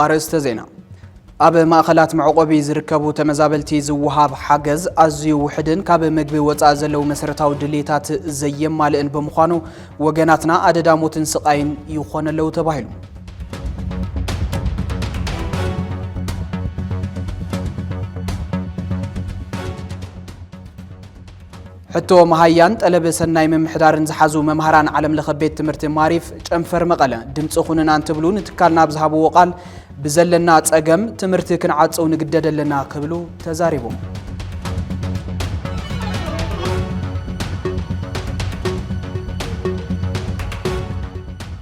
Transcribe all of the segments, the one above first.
ኣርእስተ ዜና። ኣብ ማእኸላት መዕቆቢ ዝርከቡ ተመዛበልቲ ዝወሃብ ሓገዝ ኣዝዩ ውሕድን ካብ ምግቢ ወፃኢ ዘለዉ መሰረታዊ ድልየታት ዘየማልእን ብምዃኑ፣ ወገናትና ኣደዳ ሞትን ስቓይን ይኾኑ ኣለዉ ተባሂሉ። ሕቶ መሃያን ጠለብ ሰናይ ምምሕዳርን ዝሓዙ መምሃራን ዓለም ለኸ ቤት ትምህርቲ ማሪፍ ጨንፈር መቐለ ድምፂ ኩኑና እንትብሉ፣ ንትካልና ኣብ ዝሃብዎ ቃል፣ ብዘለና ፀገም ትምህርቲ ክንዓፅው ንግደድ ኣለና ክብሉ ተዛሪቦም።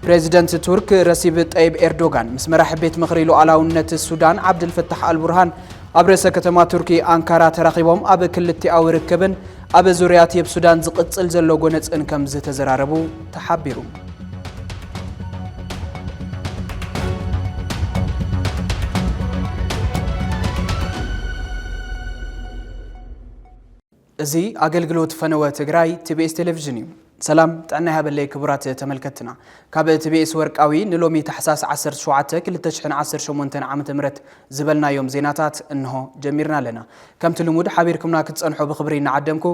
ፕሬዚደንት ቱርክ ረሲብ ጠይብ ኤርዶጋን ምስ መራሒ ቤት ምኽሪ ሉዓላውነት ሱዳን ዓብደልፈታሕ ኣልቡርሃን ኣብ ርእሰ ከተማ ቱርኪ ኣንካራ ተራኺቦም ኣብ ክልቲኣዊ ርክብን ኣብ ዙርያ ቴብ ሱዳን ዝቕጽል ዘሎ ጎነጽን ከም ዝተዘራረቡ ተሓቢሩ። እዚ ኣገልግሎት ፈነወ ትግራይ ቲቢኤስ ቴሌቪዥን እዩ። ሰላም ጥዕና ይሃበለይ ክቡራት ተመልከትና። ካብ ቲቢኤስ ወርቃዊ ንሎሚ ታሕሳስ ዓሰርተ ሸውዓተ ክልተ ሽሕን ዓሰርተ ሸሞንተን ዓመተ ምህረት ዝበልናዮም ዜናታት እንሆ ጀሚርና ኣለና። ከምቲ ልሙድ ሓቢርኩምና ክትጸንሑ ብኽብሪ እናዓደምኩ፣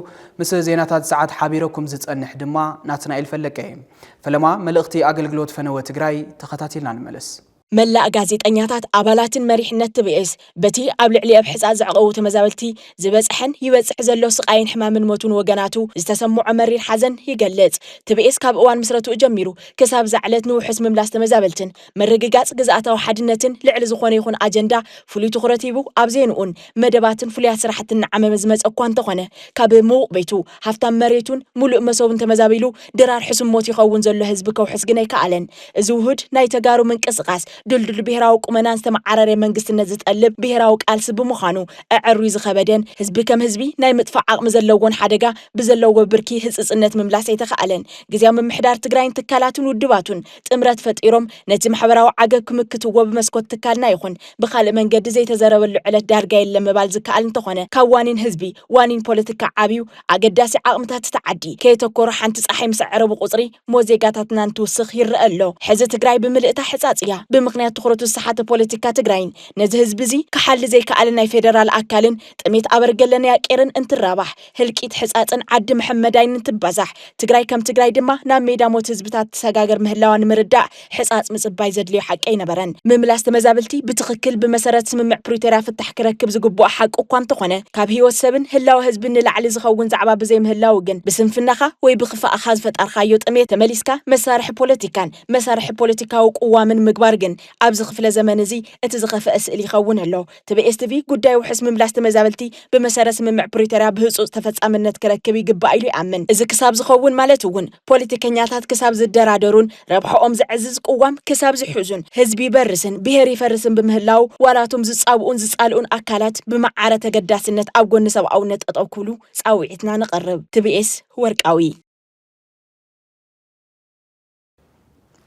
ምስ ዜናታት ሰዓት ሓቢረኩም ዝጸንሕ ድማ ናትናኤል ፈለቀ እየ። ፈለማ መልእኽቲ ኣገልግሎት ፈነወ ትግራይ ተኸታቲልና ንመለስ። መላእ ጋዜጠኛታት፣ ኣባላትን መሪሕነት ቲቢኤስ በቲ ኣብ ልዕሊ ኣብ ሕጻ ዘዕቀቡ ተመዛበልቲ ዝበጽሐን ይበጽሕ ዘሎ ስቓይን ሕማምን ሞቱን ወገናቱ ዝተሰምዖ መሪር ሓዘን ይገልጽ። ቲቢኤስ ካብ እዋን ምስረትኡ ጀሚሩ ክሳብ እዛ ዕለት ንውሑስ ምምላስ ተመዛበልትን ምርግጋጽ ግዝኣታዊ ሓድነትን ልዕሊ ዝኾነ ይኹን ኣጀንዳ ፍሉይ ትኹረት ሂቡ ኣብ ዜንኡን መደባትን ፍሉያት ስራሕትን እናዓመመ ዝመጸ እኳ እንተኾነ፣ ካብ ምዉቕ ቤቱ፣ ሃፍታም መሬቱን ምሉእ መሶቡን ተመዛቢሉ ድራር ሕሱም ሞት ይኸውን ዘሎ ህዝቢ ከውሕስ ግን ኣይከኣለን። እዚ ውሁድ ናይ ተጋሩ ምንቅስቓስ ድልዱል ብሄራዊ ቁመናን ዝተመዓረረ መንግስትነት ዝጠልብ ብሄራዊ ቃልሲ ብምዃኑ፣ ኣዐርዩ ዝኸበደን ህዝቢ ከም ህዝቢ ናይ ምጥፋእ ዓቕሚ ዘለዎን ሓደጋ ብዘለዎ ብርኪ ህጽጽነት ምምላስ ኣይተኻእለን። ግዝያዊ ምምሕዳር ትግራይን ትካላቱን ውድባቱን ጥምረት ፈጢሮም ነቲ ማሕበራዊ ዓገብ ክምክትዎ ብመስኮት ትካልና ይኹን ብኻልእ መንገዲ ዘይተዘረበሉ ዕለት ዳርጋ የለን ምባል ዝከኣል እንተኾነ፣ ካብ ዋኒን ህዝቢ፣ ዋኒን ፖለቲካ ዓብዩ ኣገዳሲ ዓቕምታት እቲ ዓዲ ከየተኮሩ ሓንቲ ፀሓይ ምስ ኣዕረቡ ቁፅሪ ሞት ዜጋታትና እንትውስኽ ይረአ ኣሎ። ሕዚ ትግራይ ብምልእታ ሕፃፅ እያ። ብምኽንያት ትኹረቱ ዝሰሓተ ፖለቲካ ትግራይን ነዚ ህዝቢ እዚ ክሓሊ ዘይከኣለ ናይ ፌደራል ኣካልን ጥሜት ኣበርገለን ያቄርን እንትራባሕ፣ ህልቂት ሕፃፅን ዓዲ መሐመዳይን እንትባዛሕ፣ ትግራይ ከም ትግራይ ድማ ናብ ሜዳ ሞት ህዝብታት ትሰጋገር ምህላዋ ንምርዳእ ሕፃፅ ምፅባይ ዘድልዮ ሓቂ ኣይነበረን። ምምላስ ተመዛበልቲ ብትኽክል ብመሰረት ስምምዕ ፕሪቶርያ ፍታሕ ክረክብ ዝግብኦ ሓቂ እኳ እንተኾነ፣ ካብ ህይወት ሰብን ህላወ ህዝብን ንላዕሊ ዝኸውን ዛዕባ ብዘይምህላው ግን፣ ብስንፍናኻ ወይ ብኽፋእኻ ዝፈጣርካዮ ጥሜት ተመሊስካ መሳርሒ ፖለቲካን መሳርሒ ፖለቲካዊ ቅዋምን ምግባር ግን ኣብዚ ክፍለ ዘመን እዚ እቲ ዝኸፍአ ስእሊ ይኸውን ኣሎ። ቲቢኤስ ቲቪ ጉዳይ ውሑስ ምምላስ ተመዛበልቲ ብመሰረት ስምምዕ ፕሪቶርያ ብህጹጽ ተፈጻምነት ክረክብ ይግባእ ኢሉ ይኣምን። እዚ ክሳብ ዝኸውን ማለት እውን፣ ፖለቲከኛታት ክሳብ ዝደራደሩን ረብሓኦም ዘዕዝዝ ቅዋም ክሳብ ዝሕዙን፣ ህዝቢ ይበርስን ብሄር ይፈርስን ብምህላው፣ ዋላቶም ዝጻብኡን ዝጻልኡን ኣካላት ብመዓረ ተገዳስነት ኣብ ጎኒ ሰብኣውነት ጠጠው ክብሉ ጻውዒትና ነቕርብ። ቲቢኤስ ወርቃዊ።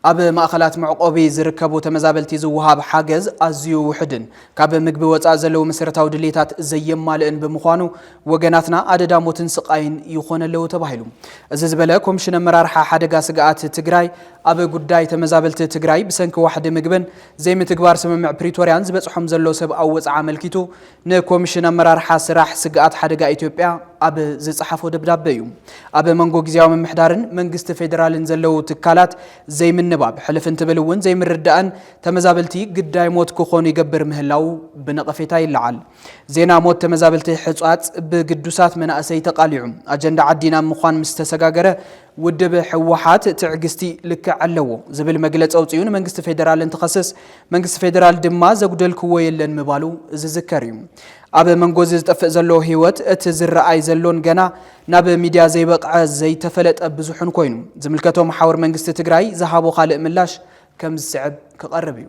ኣብ ማእኸላት መዕቆቢ ዝርከቡ ተመዛበልቲ ዝወሃብ ሓገዝ ኣዝዩ ውሑድን ካብ ምግቢ ወፃኢ ዘለዉ መሰረታዊ ድሌታት ዘየማልእን ብምዃኑ፣ ወገናትና ኣደዳ ሞትን ስቓይን ይኾኑ ኣለዉ ተባሂሉ። እዚ ዝበለ ኮሚሽን ኣመራርሓ ሓደጋ ስግኣት ትግራይ፣ ኣብ ጉዳይ ተመዛበልቲ ትግራይ ብሰንኪ ዋሕዲ ምግብን ዘይምትግባር ስምምዕ ፕሪቶርያን ዝበፅሖም ዘሎ ሰብኣዊ ወፅዓ ኣመልኪቱ፣ ንኮሚሽን ኣመራርሓ ስራሕ ስግኣት ሓደጋ ኢትዮጵያ ኣብ ዝጸሓፎ ደብዳበ እዩ። ኣብ መንጎ ግዝያዊ ምምሕዳርን መንግስቲ ፌደራልን ዘለዉ ትካላት ዘይምንባብ፣ ሕልፍ እንትብል እውን ዘይምርዳእን፣ ተመዛበልቲ ግዳይ ሞት ክኾኑ ይገብር ምህላዉ ብነቐፌታ ይለዓል። ዜና ሞት ተመዛበልቲ ሕጻጽ ብግዱሳት መናእሰይ ተቓሊዑ፣ ኣጀንዳ ዓዲና ምዃን ምስ ተሰጋገረ፣ ውድብ ህወሓት ትዕግስቲ ልክዕ ኣለዎ ዝብል መግለፂ ኣውፂኡ ንመንግስቲ ፌደራል እንትኸስስ፣ መንግስቲ ፌደራል ድማ ዘጉደልክዎ የለን ምባሉ ዝዝከር እዩ። ኣብ መንጎ እዚ ዝጠፍእ ዘሎ ህይወት እቲ ዝረኣይ ዘሎን ገና ናብ ሚድያ ዘይበቕዐ ዘይተፈለጠ ብዙሕን ኮይኑ፣ ዝምልከቶ መሓውር መንግስቲ ትግራይ ዝሃቦ ካልእ ምላሽ ከም ዝስዕብ ክቐርብ እዩ።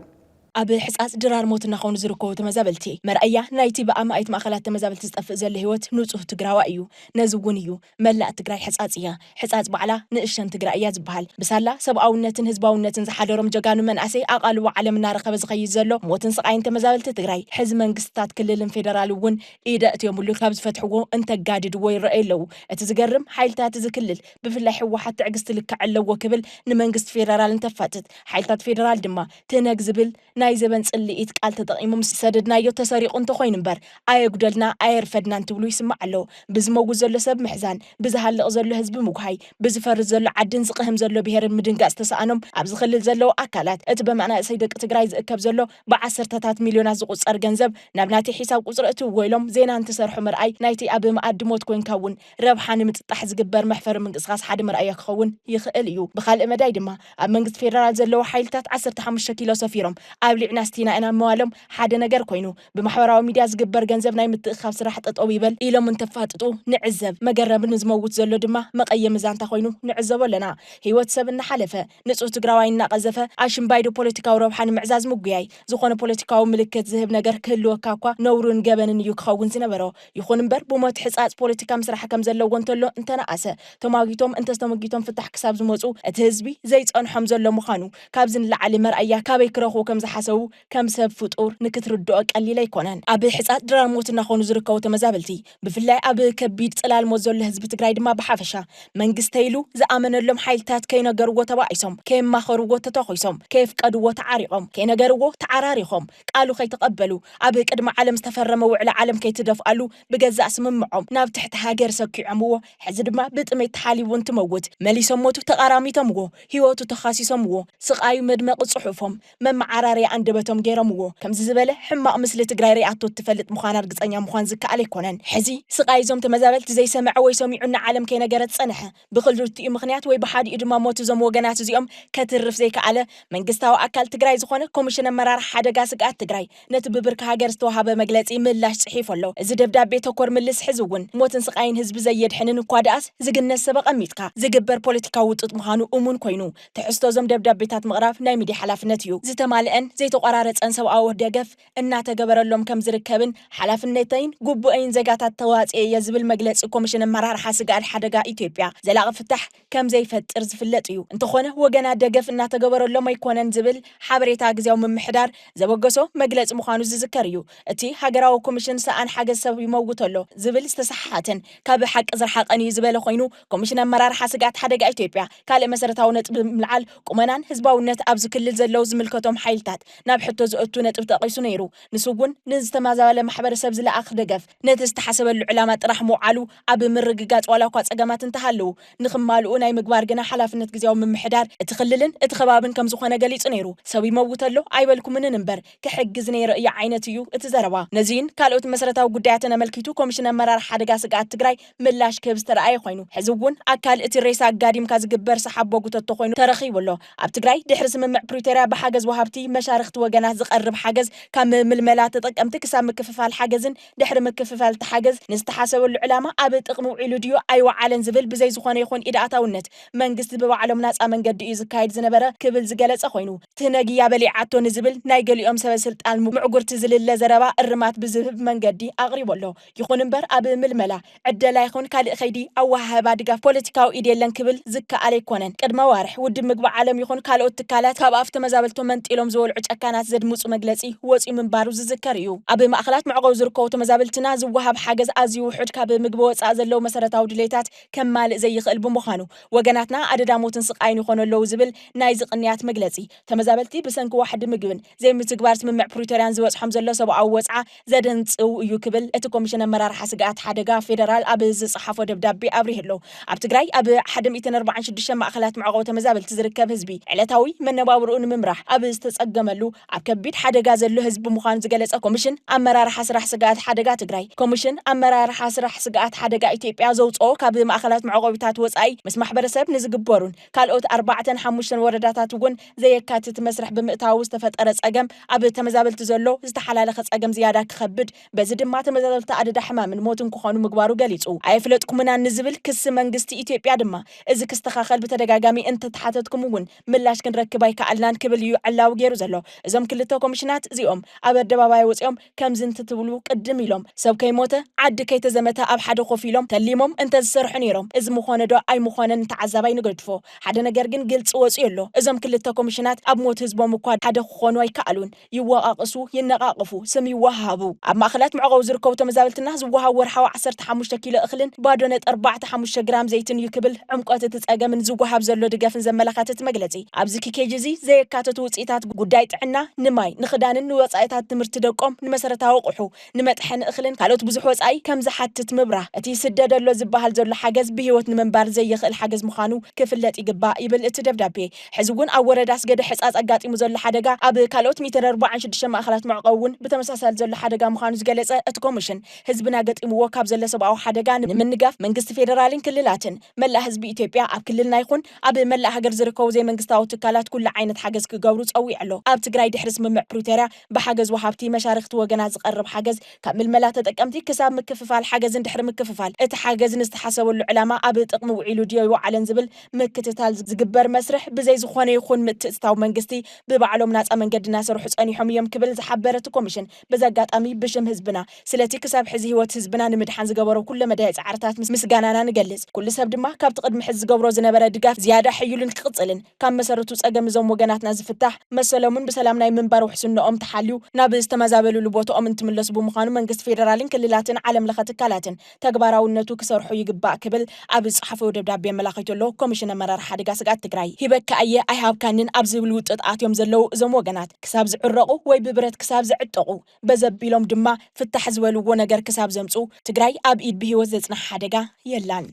ኣብ ሕጻጽ ድራር ሞት እናኾኑ ዝርከቡ ተመዛበልቲ መርኣያ ናይቲ ብኣማኢት ማእኸላት ተመዛበልቲ ዝጠፍእ ዘሎ ህይወት ንጹህ ትግራዋይ እዩ። ነዚ እውን እዩ መላእ ትግራይ ሕጻጽ እያ፣ ሕጻጽ ባዕላ ንእሸን ትግራይ እያ ዝበሃል። ብሳላ ሰብኣውነትን ህዝባውነትን ዝሓደሮም ጀጋኑ መናእሰይ ኣቓልቦ ዓለም እናረኸበ ዝኸይድ ዘሎ ሞትን ስቓይን ተመዛበልቲ ትግራይ፣ ሕዚ መንግስትታት ክልልን ፌደራል እውን ኢደ ኣእትዮምሉ ካብ ዝፈትሕዎ እንተጋድድዎ ይረኣዩ ኣለዉ። እቲ ዝገርም፣ ሓይልታት እዚ ክልል ብፍላይ ህወሓት ትዕግስቲ ልክዕ ኣለዎ ክብል ንመንግስቲ ፌደራል እንተፋጥጥ፣ ሓይልታት ፌደራል ድማ ትነግ ዝብል ናይ ዘበን ጽልኢት ቃል ተጠቒሞም ዝሰደድናዮ ተሰሪቑ እንተኾይኑ እምበር፣ ኣየጉደልና ኣየርፈድናን ትብሉ ይስማዕ ኣሎ። ብዝመውት ዘሎ ሰብ ምሕዛን፣ ብዝሃልቕ ዘሎ ህዝቢ ምጉሃይ፣ ብዝፈርስ ዘሎ ዓድን ዝቕህም ዘሎ ብሄርን ምድንጋጽ ዝተሰኣኖም ኣብዚ ክልል ዘለዉ ኣካላት፣ እቲ ብመናእሰይ ደቂ ትግራይ ዝእከብ ዘሎ ብዓሰርተታት ሚልዮናት ዝቑጸር ገንዘብ ናብ ናተይ ሒሳብ ቁጽሪ እትውዎ ኢሎም ዜና እንትሰርሑ ምርኣይ ናይቲ ኣብ መኣዲ ሞት ኮይንካ እውን ረብሓ ንምጥጣሕ ዝግበር መሕፈሪ ምንቅስቓስ ሓደ መርኣያ ክኸውን ይኽእል እዩ። ብኻልእ መዳይ ድማ ኣብ መንግስቲ ፌደራል ዘለዉ ሓይልታት ዓሰርተ ሓሙሽተ ኪሎ ሰፊሮም ኣብሊዕና ስቲና ኢና ምባሎም ሓደ ነገር ኮይኑ፣ ብማሕበራዊ ሚድያ ዝግበር ገንዘብ ናይ ምትእኽኻብ ስራሕ ጠጠው ይበል ኢሎም እንተፋጥጡ ንዕዘብ። መገረሚ ንዝመውት ዘሎ ድማ መቐየሚ ዛንታ ኮይኑ ንዕዘቦ ኣለና። ህይወት ሰብ እናሓለፈ፣ ንጹህ ትግራዋይ እናቐዘፈ፣ ኣሽምባይዶ ፖለቲካዊ ረብሓ ንምዕዛዝ ምጉያይ፣ ዝኾነ ፖለቲካዊ ምልክት ዝህብ ነገር ክህልወካ እኳ ነውርን ገበንን እዩ ክኸውን ዝነበሮ። ይኹን እምበር ብሞት ሕጻጽ ፖለቲካ ምስራሕ ከም ዘለዎ እንተሎ እንተነኣሰ፣ ተማጊቶም እንተስተመጊቶም ፍታሕ ክሳብ ዝመጹ እቲ ህዝቢ ዘይጸንሖም ዘሎ ምዃኑ ካብዚ ንላዕሊ መርኣያ ካበይ ክረኽቡ ከም ዝሓሰቡ ከም ሰብ ፍጡር ንክትርድኦ ቀሊል ኣይኮነን። ኣብ ሕጻጽ ድራር ሞት እናኾኑ ዝርከቡ ተመዛበልቲ፣ ብፍላይ ኣብ ከቢድ ጽላል ሞት ዘሎ ህዝቢ ትግራይ ድማ ብሓፈሻ፣ መንግስቲ ኢሉ ዝኣመነሎም ሓይልታት ከይነገርዎ ተባኢሶም፣ ከየማኸርዎ ተተኾይሶም፣ ከየፍቀድዎ ተዓሪቖም፣ ከይነገርዎ ተዓራሪኾም፣ ቃሉ ከይተቐበሉ፣ ኣብ ቅድሚ ዓለም ዝተፈረመ ውዕሊ ዓለም ከይትደፍኣሉ ብገዛእ ስምምዖም ናብ ትሕቲ ሃገር ሰኪዖምዎ፣ ሕዚ ድማ ብጥሜት ተሓሊቡ እንትመውት መሊሶም ሞቱ ተቓራሚቶምዎ፣ ህይወቱ ተኻሲሶምዎ፣ ስቓዩ መድመቒ ጽሑፎም፣ መመዓራርያ ኣንደበቶም ገይሮምዎ። ከምዚ ዝበለ ሕማቕ ምስሊ ትግራይ ሪኣቶ እትፈልጥ ምዃና ርግጸኛ ምዃን ዝከኣል ኣይኮነን። ሕዚ ስቓይ እዞም ተመዛበልቲ ዘይሰምዐ ወይ ሰሚዑ ንዓለም ከይነገረ ዝጸንሐ፣ ብክልቲኡ ምኽንያት ወይ ብሓዲኡ ድማ ሞት እዞም ወገናት እዚኦም ከትርፍ ዘይከኣለ፣ መንግስታዊ ኣካል ትግራይ ዝኾነ ኮሚሽን ኣመራርሓ ሓደጋ ስግኣት ትግራይ ነቲ ብብርኪ ሃገር ዝተዋሃበ መግለጺ ምላሽ ጽሒፉ ኣሎ። እዚ ደብዳቤ ተኮር ምልስ ሕዚ እውን ሞትን ስቓይን ህዝቢ ዘየድሕንን እኳ ደኣስ ዝግነስ ሰብ ኣቐሚጥካ ዝግበር ፖለቲካዊ ውጥጥ ምዃኑ እሙን ኮይኑ፣ ትሕዝቶ እዞም ደብዳቤታት ምቕራብ ናይ ሚድያ ሓላፍነት እዩ። ዝተማልአን ዘይተቆራረጸን ሰብኣዊ ደገፍ እናተገበረሎም ከም ዝርከብን ሓላፍነተይን ግቡእይን ዜጋታት ተዋፅኤ እየ ዝብል መግለፂ ኮሚሽን ኣመራርሓ ስግኣት ሓደጋ ኢትዮጵያ ዘላቒ ፍታሕ ከም ዘይፈጥር ዝፍለጥ እዩ። እንተኾነ ወገናት ደገፍ እናተገበረሎም ኣይኮነን ዝብል ሓበሬታ ግዝያዊ ምምሕዳር ዘበገሶ መግለፂ ምዃኑ ዝዝከር እዩ። እቲ ሃገራዊ ኮሚሽን ሰኣን ሓገዝ ሰብ ይመውት ኣሎ ዝብል ዝተሰሓሓተን ካብ ሓቂ ዝረሓቐን እዩ ዝበለ ኮይኑ፣ ኮሚሽን ኣመራርሓ ስግኣት ሓደጋ ኢትዮጵያ ካልእ መሰረታዊ ነጥቢ ብምልዓል ቁመናን ህዝባውነት ኣብዚ ክልል ዘለዉ ዝምልከቶም ሓይልታት ናብ ሕቶ ዘእቱ ነጥቢ ጠቒሱ ነይሩ። ንሱ እውን ንዝተመዛበለ ማሕበረሰብ ዝለኣኽ ደገፍ ነቲ ዝተሓሰበሉ ዕላማ ጥራሕ ምውዓሉ ኣብ ምርግጋፅ ዋላ እኳ ፀገማት እንተሃለዉ ንኽማልኡ ናይ ምግባር ግና ሓላፍነት ግዝያዊ ምምሕዳር እቲ ክልልን እቲ ከባብን ከም ዝኾነ ገሊፁ ነይሩ። ሰብ ይመውት ኣሎ ኣይበልኩምንን እምበር ክሕግዝ ነይረ እየ ዓይነት እዩ እቲ ዘረባ። ነዚን ካልኦት መሰረታዊ ጉዳያትን ኣመልኪቱ ኮሚሽን ኣመራርሓ ሓደጋ ስግኣት ትግራይ ምላሽ ክህብ ዝተረኣየ ኮይኑ፣ ሕዚ እውን ኣካል እቲ ሬሳ ኣጋዲምካ ዝግበር ሰሓቦ ጉተቶ ኮይኑ ተረኺቡ ኣሎ። ኣብ ትግራይ ድሕሪ ስምምዕ ፕሪቶርያ ብሓገዝ ወሃብቲ መሻርኽቲ ወገናት ዝቐርብ ሓገዝ ካብ ምልመላ ተጠቀምቲ ክሳብ ምክፍፋል ሓገዝን ድሕሪ ምክፍፋል እቲ ሓገዝ ንዝተሓሰበሉ ዕላማ ኣብ ጥቕሚ ውዒሉ ድዩ ኣይወዓለን ዝብል ብዘይ ዝኾነ ይኹን ኢድ ኣእታውነት መንግስቲ ብባዕሎም ናፃ መንገዲ እዩ ዝካየድ ዝነበረ ክብል ዝገለጸ ኮይኑ፣ ትህነግያ በሊዓቶ ንዝብል ናይ ገሊኦም ሰበ ስልጣን ምዕጉርቲ ዝልለ ዘረባ እርማት ብዝህብ መንገዲ ኣቕሪቡ ኣሎ። ይኹን እምበር ኣብ ምልመላ፣ ዕደላ ይኹን ካልእ ከይዲ ኣወሃህባ ድጋፍ ፖለቲካዊ ኢድ የለን ክብል ዝከኣል ኣይኮነን። ቅድሚ ኣዋርሕ ውድብ ምግቢ ዓለም ይኹን ካልኦት ትካላት ካብ ኣፍ ተመዛበልቶም መንጢሎም ዝበልዑ ጨካናት ዘድምፁ መግለፂ ወፂኡ ምንባሩ ዝዝከር እዩ። ኣብ ማእኸላት መዕቆቢ ዝርከቡ ተመዛበልትና ዝወሃብ ሓገዝ ኣዝዩ ውሑድ፣ ካብ ምግቢ ወፃኢ ዘለዉ መሰረታዊ ድሌታት ከማልእ ዘይኽእል ብምዃኑ፣ ወገናትና ኣደዳ ሞትን ስቓይን ይኾኑ ኣለዉ ዝብል ናይዚ ቅንያት መግለፂ፣ ተመዛበልቲ ብሰንኪ ዋሕዲ ምግብን ዘይምትግባር ስምምዕ ፕሪቶርያን ዝበፅሖም ዘሎ ሰብኣዊ ወፅዓ ዘደንፅው እዩ ክብል እቲ ኮሚሽን ኣመራርሓ ስግኣት ሓደጋ ፌደራል ኣብ ዝፀሓፎ ደብዳቤ ኣብሪሁ ኣሎ። ኣብ ትግራይ ኣብ ሓደ ሚእትን ኣርባዓን ሽዱሽተ ማእኸላት መዕቆቢ ተመዛበልቲ ዝርከብ ህዝቢ ዕለታዊ መነባብርኡ ንምምራሕ ኣብ ዝተፀገመሉ፣ ኣብ ከቢድ ሓደጋ ዘሎ ህዝቢ ምዃኑ ዝገለጸ ኮሚሽን ኣመራርሓ ስራሕ ስግኣት ሓደጋ ትግራይ፣ ኮሚሽን ኣመራርሓ ስራሕ ስግኣት ሓደጋ ኢትዮጵያ ዘውፅኦ ካብ ማእኸላት መዕቆቢታት ወፃኢ ምስ ማሕበረሰብ ንዝግበሩን ካልኦት ኣርባዕተን ሓሙሽተን ወረዳታት እውን ዘየካትት መስርሕ ብምእታዉ ዝተፈጠረ ፀገም ኣብ ተመዛበልቲ ዘሎ ዝተሓላለኸ ፀገም ዝያዳ ክኸብድ፣ በዚ ድማ ተመዛበልቲ ኣደዳ ሕማምን ሞትን ክኾኑ ምግባሩ ገሊፁ። ኣየፍለጥኩምናን ንዝብል ክሲ መንግስቲ ኢትዮጵያ ድማ፣ እዚ ክስተኻኸል ብተደጋጋሚ እንተተሓተትኩም እውን ምላሽ ክንረክብ ኣይከኣልናን ክብል እዩ ዕላዊ ገይሩ ዘሎ። እዞም ክልተ ኮሚሽናት እዚኦም ኣብ ኣደባባይ ወፂኦም ከምዚ እንትትብሉ ቅድም ኢሎም፣ ሰብ ከይሞተ፣ ዓዲ ከይተዘመተ ኣብ ሓደ ኮፍ ኢሎም ተሊሞም እንተዝሰርሑ ነይሮም፣ እዚ ምኾነ ዶ ኣይምኾነን ንተዓዛባይ ንገድፎ። ሓደ ነገር ግን ግልፂ ወፂኡ ኣሎ። እዞም ክልተ ኮሚሽናት ኣብ ሞት ህዝቦም እኳ ሓደ ክኾኑ ኣይከኣሉን። ይወቓቕሱ፣ ይነቓቕፉ፣ ስም ይወሃሃቡ። ኣብ ማእኸላት መዕቆቢ ዝርከቡ ተመዛበልትና ዝወሃብ ወርሓዊ ዓሰርተ ሓሙሽተ ኪሎ እኽልን ባዶ ነጥቢ ኣርባዕተ ሓሙሽተ ግራም ዘይትን እዩ ክብል ዕምቆት እቲ ፀገምን ዝወሃብ ዘሎ ድጋፍን ዘመላኻትት መግለፂ፣ ኣብዚ ኪኬጅ እዚ ዘየካተቱ ውፅኢታት ጉዳይ ጥዕና፣ ንማይ፣ ንኽዳንን ንወጻኢታት ትምህርቲ ደቆም፣ ንመሰረታዊ ኣቑሑ፣ ንመጥሐኒ እኽልን ካልኦት ብዙሕ ወጻኢ ከም ዝሓትት ምብራህ፣ እቲ ይስደድ ኣሎ ዝበሃል ዘሎ ሓገዝ ብህይወት ንምንባር ዘየኽእል ሓገዝ ምዃኑ ክፍለጥ ይግባእ ይብል እቲ ደብዳቤ። ሕዚ እውን ኣብ ወረዳ ኣስገደ ሕጻጽ ኣጋጢሙ ዘሎ ሓደጋ ኣብ ካልኦት ሚእትን ኣርባዓን ሽዱሽተ ማእኸላት መዕቆቢ እውን ብተመሳሳሊ ዘሎ ሓደጋ ምዃኑ ዝገለጸ እቲ ኮሚሽን፣ ህዝብና ገጢምዎ ካብ ዘሎ ሰብኣዊ ሓደጋ ንምንጋፍ መንግስቲ ፌደራልን ክልላትን መላእ ህዝቢ ኢትዮጵያ ኣብ ክልልና ይኹን ኣብ መላእ ሃገር ዝርከቡ ዘይመንግስታዊ ትካላት ኩሉ ዓይነት ሓገዝ ክገብሩ ጸዊዑ ኣሎ። ኣብ ትግራይ ድሕሪ ስምምዕ ፕሪቶርያ ብሓገዝ ወሃብቲ መሻርኽቲ ወገናት ዝቐርብ ሓገዝ ካብ ምልመላ ተጠቀምቲ ክሳብ ምክፍፋል ሓገዝን ድሕሪ ምክፍፋል እቲ ሓገዝ ንዝተሓሰበሉ ዕላማ ኣብ ጥቕሚ ውዒሉ ድዮ ኣይወዓለን ዝብል ምክትታል ዝግበር መስርሕ ብዘይ ዝኾነ ይኹን ምትእትታው መንግስቲ ብባዕሎም ናጻ መንገዲ እናሰርሑ ጸኒሖም እዮም ክብል ዝሓበረ እቲ ኮሚሽን በዚ ኣጋጣሚ ብሽም ህዝብና ስለቲ ክሳብ ሕዚ ህይወት ህዝብና ንምድሓን ዝገበሮ ኩለ መዳይ ጻዕርታት ምስ ምስጋናና ንገልጽ። ኩሉ ሰብ ድማ ካብቲ ቅድሚ ሕዚ ዝገብሮ ዝነበረ ድጋፍ ዝያዳ ሕዩልን ክቕጽልን ካብ መሰረቱ ጸገም እዞም ወገናትና ዝፍታሕ መሰሎምን ብሰላም ናይ ምንባር ውሕስንኦም ተሓልዩ ናብ ዝተመዛበልሉ ቦታኦም እንትምለሱ ብምዃኑ መንግስቲ ፌደራልን ክልላትን ዓለም ለኸ ትካላትን ተግባራውነቱ ክሰርሑ ይግባእ ክብል ኣብ ዝጸሓፈው ደብዳቤ ኣመላኺቱ ኣሎ። ኮሚሽን ኣመራርሓ ሓደጋ ስግኣት ትግራይ ሂበካ እየ ኣይሃብካንን ኣብ ዝብል ውጥጥ ኣትዮም ዘለዉ እዞም ወገናት ክሳብ ዝዕረቑ ወይ ብብረት ክሳብ ዝዕጠቑ በዘቢሎም ድማ ፍታሕ ዝበልዎ ነገር ክሳብ ዘምፁ ትግራይ ኣብ ኢድ ብህይወት ዘፅንሓ ሓደጋ የላን።